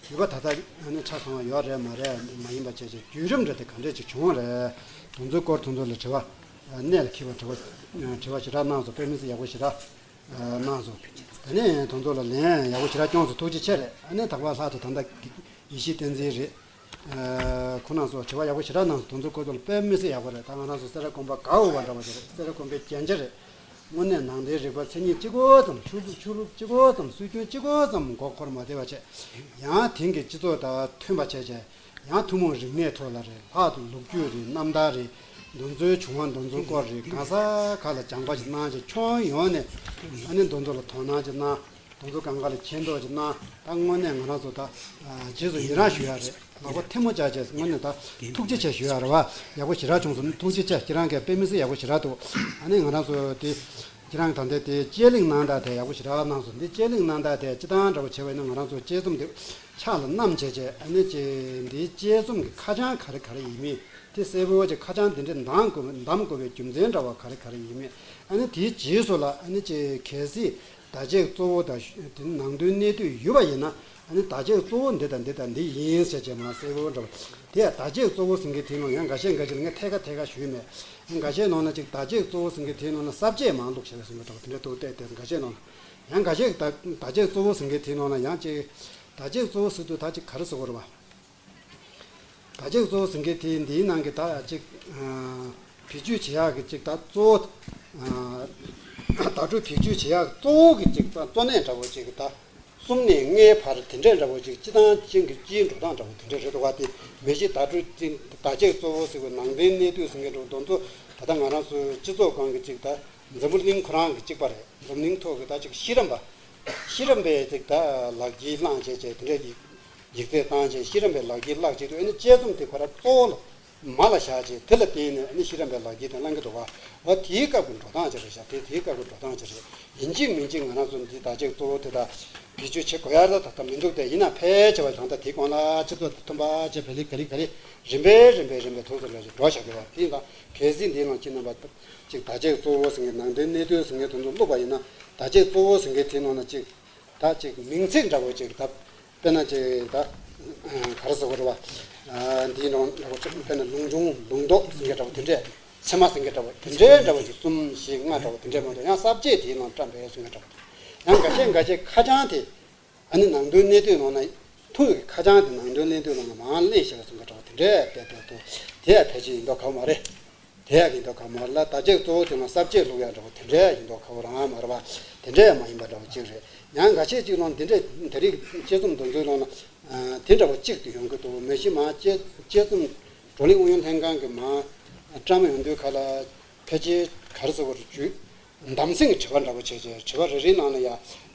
བརྒྱུད་པ་ད་ལྟ་ནི་ཆ་ཚང་བ་ཡོད་རེད་མ་རེད་མ་ཡིན་པ་བྱས་བྱས་བརྒྱུད་རིམ་འདྲ་དེ་ག་འདྲས་ཅིག་བྱུང་བ་རེད། དེ་ཚོའི་སྐོར་དེ་ཚོ་ལ་དྲི་བ། གནད་ལ་འཁེལ་བ་དྲི་བ། དྲི་བ་ཞེ་དྲག་གནང་སོང་། དཔེ་མི་སྲིད་ཡག་པོ་ཞེ་དྲག་གནང་སོང་། དེ་ནས་དེ་ཚོ་ལ་ལན་ཡག་པོ་ཞེ་དྲག་བསྐྱོན་སོང་། ཐུགས་རྗེ་ཆེ་རེད། ཨ་ནི་ད་བར་ལྷག་ཏུ་ད་ལྟ་ཡེ་ཤེས་བསྟན་འཛིན་རེད། ཁོང་རྣམ་ཚོ་དྲི་བ་ཡག་པོ་ཞེ་དྲག་གནང་སོང་། དེ་ཚོ་སྐོར་དུ་ལ་དཔེ་མི་སྲིད་ཡག་པོ་རེད། ད་ང་རང་ཚོ་སེ་ར་དགོན་པ་དགའ་འོས་པ་འདྲ་བ་ཞིག་རེད། སེ་ར་དགོན་པའི་རྒྱན་ཆ་རེད། དངོས་གནས་ནང་བསྟན་རིག་པ་མཚན་ཉིད་གཅིག་པོ་ཙམ། ཆོས་ལུགས་ཆོས་ལུགས་གཅིག་པོ་ཙམ། སྲོལ་རྒྱུན་གཅིག་པོ་ཙམ་མགོ་འཁོར་མ་བསྡད་པ་བྱས། ཡང་དེང་གི་སྤྱི་ཚོགས་དང་མཐུན་པ་བྱས་བྱས། ཡང་ཐུན་མོང་རིག་གནས་ཐོག་ལ་རེད། ལྷག་ཏུ་ལོ་རྒྱུས་རེད། རྣམ་ཐར་རེད། འདི་ཚོའི་བྱུང་བ་འདི་ཚོའི་སྐོར་རེད། གང་ས་ག་ལ་སྦྱངས་པ་ཞིག་གནང་བྱས། ཁྱོན་ཡོངས་ནས་ཨ་ནི་འདི་ཚོ་ལ་དོ་སྣང་ཅིག་གནང་། དེ་ཚོ་གང་ག་ལ་མཁྱེན་རྟོགས་ཅིག་གནང་། ད་དངོས་གནས་ང་རང་ཚོ་ད་ཨ་རྗེས་སུ་ཡི་རང་ཞུ་ཡ་རེད། ལག་པ་ཐལ་མོ་སྦྱར་བྱས་དངོས་གནས་ད་ཐུགས་རྗེ་ཆེ་ཞུ་ཡ་རེད་བ། ཡག་པོ་ཞེ་དྲག་བྱུང་སོང་། ཐུགས་རྗེ་ཆེ། ཁྱེད་རང་གིས་དཔེ་མི་སྲིད་ཡག་པོ་ཞེ་དྲག་འདུག་ཨ་ནི་ང་རང་ཚོ་དེ་ཁྱེད་རང་ད་ལྟ་དེ་དཔྱད་གླེང་གནང་སྟངས་དེ་ཡག་པོ་ཞེ་དྲག་གནང་སོང་། འདི་དཔྱད་གླེང་གནང་སྟངས་དེ་སྤྱིར་བཏང་འདྲ་བོ་བྱས་པ་ཡིན་ན་ང་རང་ཚོ་དཔྱད་རྩོམ་དེ་ཕྱག་ལ་བསྣམས་བྱས་བྱས། ཨ་ནི་ཅིག་འདིའི་དཔྱད་རྩོམ་གྱི་ཁ་བྱང་ག་རེ་ག་རེ་ཡིན་མིན་དེ་གསལ་པོ་ཅིག་ཁ་བྱང་འདི་འདྲས་འདམ་དགོས་འདམ་དགོས་པའི་རྒྱུ་མཚན་འདྲ་བ་ག་རེ་ག་རེ་ཡིན་མིན། ཨ་ནི་དེའི་རྗེས་སུ་ལ་ཨ་ནི་ཅིག་གལ་སྲིད་བརྡ་ཆད་གཙོ་བོ་དང་དེ་ནང་དོན་གནད་བསྡུས་ཡོད་པ་ཡིན་ན། ཨ་ནི་བརྡ་ཆད་གཙོ་བོ་འདི་དང་འདི་དང་འདི་ཡིན་ཟེར་བྱས་མར་གསལ་པོ་འདྲ་བ། དེ་ཡང་བརྡ་ཆད་གཙོ་བོ་ཟེར་མཁན་དེའི་ནང་ཡང་འགའ་ཤས་འགའ་ཤས་ལ་ངས་ཐད་ཀ་ཐད་ཀ་ཞུས་མེད། འགའ་ཤས་ནང་ན་ཅིག་བརྡ་ཆད་གཙོ་བོ་ཟེར་མཁན་དེའི་ནང་ན་ས་བཅད་མང་ལུགས་བྱས་པའི་གསུང་གི་འདུག་དེ་འདྲ་འདུག་སྟེ། དེ་འགའ་ཤས་ནང་ན་ཡང་འགའ་ཤས་བརྡ་བརྡ་ཆད་གཙོ་བོ་ཟེར་མཁན་དེའི་ནང་ན་ཡང་ཅིག་བརྡ་ཆད་གཙོ་བོ་ཟེར་དུས་ད་ཅིག་ག་རེ་ཟེར་དགོས་རེད་བ། བརྡ་ཆད་གཙོ་བོ་ཟེར་མཁན་དེ་འདིའི་ནང་གི་ད་ཅིག་ཨ་བེད་སྤྱོད་བྱེད་ཡག་གི་ཅིག་ད་གཙོ་བོ། ཨ་བརྡ་སྤྲོད་བེད་སྤྱོད་བྱེད་ཡག་གཙོ་བོ་གི་ཅིག་ད་གཙོ་གནད་འདྲ་བོ་ཅིག་ད་གསུམ་ནས་ལྔའི་བར་དེ་འདྲས་འདྲ་བོ་ཅིག་སྤྱི་དང་ཅན་གྱི་སྤྱིའི་འགྲོ་སྟངས་འདྲ་བོ་དེ་འདྲས་རེད་འདུག་བ། དེ་མི་ཤེས། བརྡ་སྤྲོད་ཅིག་བརྡ་ཆད་གཙོ་བོ་ཟེར་བའི་ནང་དོན་གནད་བསྡུས་ཟེར་མཁན་འདྲ་བོ་དེ་ཚོ་ད་ལྟ་ང་རང་ཚོའི་སྤྱི་ཚོགས་སྒང་གི་ཅིག་ད་འཛམ་བུ་གླིང་ཁོ་རང་གི་གཅིག་པ་རེད། འཛམ་གླིང་ཐོག་གི་ད་ཅིག་ཤེས་རམས་པ། ཤེས་རམས་པས་ཅིག་ད་ལག་ཁྱེར་བླངས་བྱས་བྱས་དེ་འདྲས་ཡིག་ཡིག་ཚད་བཏང་བྱས་ཤེས་རམས་པའི་ལག་ཁྱེར་བཀླགས་བྱས་དུས། ཨ་ནི་དཔྱད་རྩོམ་དེ་ཁོ་རང་གཙོ་བོ་ལ་མ་ལ་བཞག་བྱས། དེ་ལ་བརྟེན་ནས་ཨ་ནི་ཤེས་རམས་པའི་ལག་ཁྱེར་དེ་བླང་གི་འདུག་བ། འོ་དེའི་སྐབས་ཀྱི་འགྲོ་སྟངས་ཅིག་རེད་ཤག་དེ་དེའི་སྐབས་ཀྱི་འགྲོ་སྟངས་ཅིག་རེད། ཡིན་གཅིག་མིན་གཅིག་ང་རང་ཚོ་འདི་བརྡ་ཆད་གཙོ་བོ་དེ་དག་བེད་སྤྱོད་བྱེད་དགོས་ཡ་ད་ད་ལྟ་མི་འདུག་སྟེ། ཡིན་ན་ཕལ་ཆེ་བ་ད་ལྟ་དེའི་གོང་ལ་སྤྱི་ཚོགས་དང་མཐུན་པ་བྱས་བེད་ལི་ག་ལི་ག་ལི་རིམ་པས་རིམ་པས་རིམ་པས་ཐུགས་སུ་ལ་ཅིག་འགྲོ་བཞག་གི་བ། དེ་ཡིན་ད་གལ་སྲིད་འདིའི་ནང་ཁྱེད་རྣམ་པ་ཅིག་བརྡ་ཆད་གཙོ་བོ་ཟེར་མཁན་ནང་དོན་གནད་བསྡུས་ཟེར་མཁན་དེ་ཚོ་བླུགས་པ་ཡིན་ན། བརྡ་ཆད་གཙོ་བོ་ཟེར་མཁན་དེའི་ནང་ན་ཅིག་ད་ཅིག་མིང་ཚིག་འདྲ་བོ་ཅིག་ད་དཔེར་ན་ཅིག་ད་ག་རེ་ཟེར་དགོས་རེད་བ། འདིའི་ནང་འདྲ་བོ་ཅིག་དཔེར་ན་ལུང་སྦྱོང་ལུང་རྟོགས་ཟེར་མཁན་འདྲ་བོ་དེ་འདྲས། ཚད་མ་ཟེར་མཁན་འདྲ་བོ་དེ་འདྲས་འདྲ་བོ་ཅིག་གསུམ་བཞི་ལྔ་འདྲ་བོ་དེ་འདྲས་མ་གཏོགས། ཡང་ས་བཅད་དེའི་ནང་བཀྲམ་པའི་ཟེར་མཁན་འདྲ་བོ། ཡང་འགའ་ཤས་འགའ་ཤས་ཁ་བྱང་དེ་ཨ་ནི་ནང་དོན་གནད་བསྡུས་ནང་ན་ཐུག་ཡོད་ཀྱི་ཁ་བྱང་དེ་ནང་དོན་གནད་བསྡུས་ནང་ན་མར་ལེན་བྱས་པ་ཟེར་མཁན་འདྲ་བོ་དེ་འདྲས་དཔེ་དེ་འདུག་དེ་ཡང་ཕལ་ཆེར་ཡིན་མདོག་ཁ་པོ་མ་རེད། དེ་ཡང་ཡིན་མདོག་ཁ་པོ་མ་རེད་ལ། བརྡ་ཆད་གཙོ་བོ་དེ་ནང་ས་བཅད་བླུགས་ཡ་འདྲ་བོ་དེ་འདྲས་ཡིན་མདོག་ཁ་པོ་རང་མ་རེད་བ། དེ་འདྲས་ཡང་མ་ཡིན་པ་འདྲ་བོ་གཅིག་རེད། ཡང་འགའ་ཤས་ཅིག་ལ་འདི་འདྲས་དེ་རིགས་དཔྱད་རྩོམ་འདི་ཚོའི་ནང་ན་དེ་འདྲ་བོ་གཅིག་ཏུ་ཡོང་གི་འདུག་མི་ཤེས་མ་དཔྱད་དཔྱད་རྩོམ་བགྲོ་གླེང་ཨུ་ཡོན་ལྷན་ཁང་གི་མ་བཀྲམ་ཡོང་དུས་ག་ལ་ཕལ་ཆེར་ག་རེ་ཟེར་དགོས་རེད། བརྒྱུད་གདམ་གསེས་ཀྱི་དྲི་བ་འདྲ་བོ་བྱས་བྱས། དྲི་བ་རེ་རེའི་ནང་ལ་ཡ་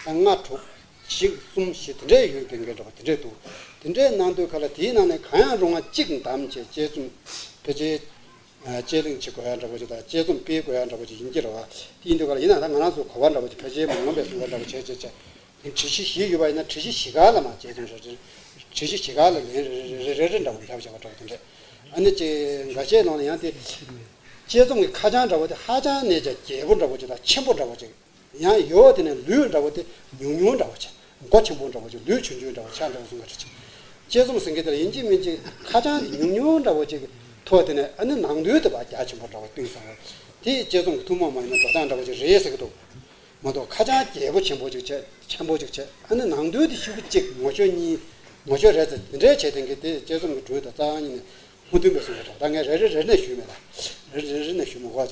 ལྔ་དྲུག་བཞི་གསུམ་བཞི་དེ་འདྲས་ཡོད་པའི་འདྲ་བོ་དེ་འདྲས་འདུག་དེ་འདྲས་གནང་དུས་ག་ལ་དེའི་ནང་ནས་གང་ཡང་རུང་བ་གཅིག་བདམས་བྱས་དཔྱད་རྩོམ་ཕལ་ཆེར་དཔྱད་གླེང་བྱེད་དགོས་ཡ་འདྲ་བོ་ཅིག་དང་དཔྱད་རྩོམ་སྤེལ་དགོས་ཡ་འདྲ་བོ་ཅིག་ཡིན་གྱི་རེད་བ། དེ་ཡིན་དུས་ག་ལ་ཡིན་ན་ད་ང་རང་ཚོ་གོ་བ་འདྲ་བོ་ཅིག་ཕལ་ཆེར་མ་འོངས་པའི་གསུང་བ་འདྲ་བོ་བྱས་བྱས་བྱས། དེ་དྲི་གཞི་བཞི་ཡོད་པ་ཡིན་ན་དྲི་གཞི་བཞི་ག་ལ་མ་དཔྱད་རྩོམ་རེ་རེ། དྲི་གཞི་བཞི་ག་ལ་ལན་རེ་རེ་རེ་རེ་འདྲ་བོ་བརྒྱབ་བཞག་པ་འདྲ་བོ་དེ་འདྲས། ཨ་ནི་ཅིག་འགའ་ཤས་ནང་ལ་ཡང་དེ་དཔྱད་རྩོམ་གྱི་ཁ་བྱང་འདྲ་བོ་དེ་ཧ་ཅང་ནས་ཀྱང་རྒྱས་པོ་འདྲ་བོ་ཅིག་དང་ཆེན་པོ་འདྲ་བོ་ཅིག་ཡང་ཡོད། དེ་ནས་ལུས་འདྲ་བོ་དེ་ཉུང་ཉུང་འདྲ་བོ་ཆགས། མགོ་ཆེན་པོ་འདྲ་བོ་ཅིག་ལུས་ཆུང་ཆུང་འདྲ་བོ་ཆགས་འདྲ་བོ་གསུང་ག་འདྲ་ཅིག་དཔྱད་རྩོམ་ཟེར་མཁན་དེ་ལ་ཡིན་གཅིག་མིན་གཅིག་ཁ་བྱང་དེ་ཉུང་ཉུང་འདྲ་བོ་ཅིག་ཐོག་དེ་ནས་ཨ་ནི་ནང་དོན་དེ་བ་རྒྱ་ཆེན་པོ་འདྲ་བོ་བཏོན་སོང་བ། དེ་དཔྱད་རྩོམ་གྱི་ཐུན་མོང་མ་ཡིན་ན་འགྲོ་སྟངས་འདྲ་བོ་ཅིག་རེད་ཟེར་གི་འདུག་མ་གཏོགས་ཁ་བྱང་རྒྱས་པོ་ཆེན་པོ་ཅིག་བྱས། ཆེན་པོ་ཅིག་བྱས། ཨ་ནི་ནང་དོན་དེ་ཤོག་གུ་གཅིག་ངོ་ཤོག་གཉིས་ངོ་ཤོག་རེ་ཙམ་དེ་འདྲའི་བྱས་དེ་གི་དེ་དཔྱད་རྩོམ་གྱི་འགྲོས་དང་རྩ་བ་ཉིད་ནས་མུ་མཐུན་པའི་གསུང་གི་འདུག་ད་ངས་རེ་རེ་རེ་ནས་ཞུས་མེད་ད། རེ་རེ་རེ་ནས་ཞུ་མི་དགོས།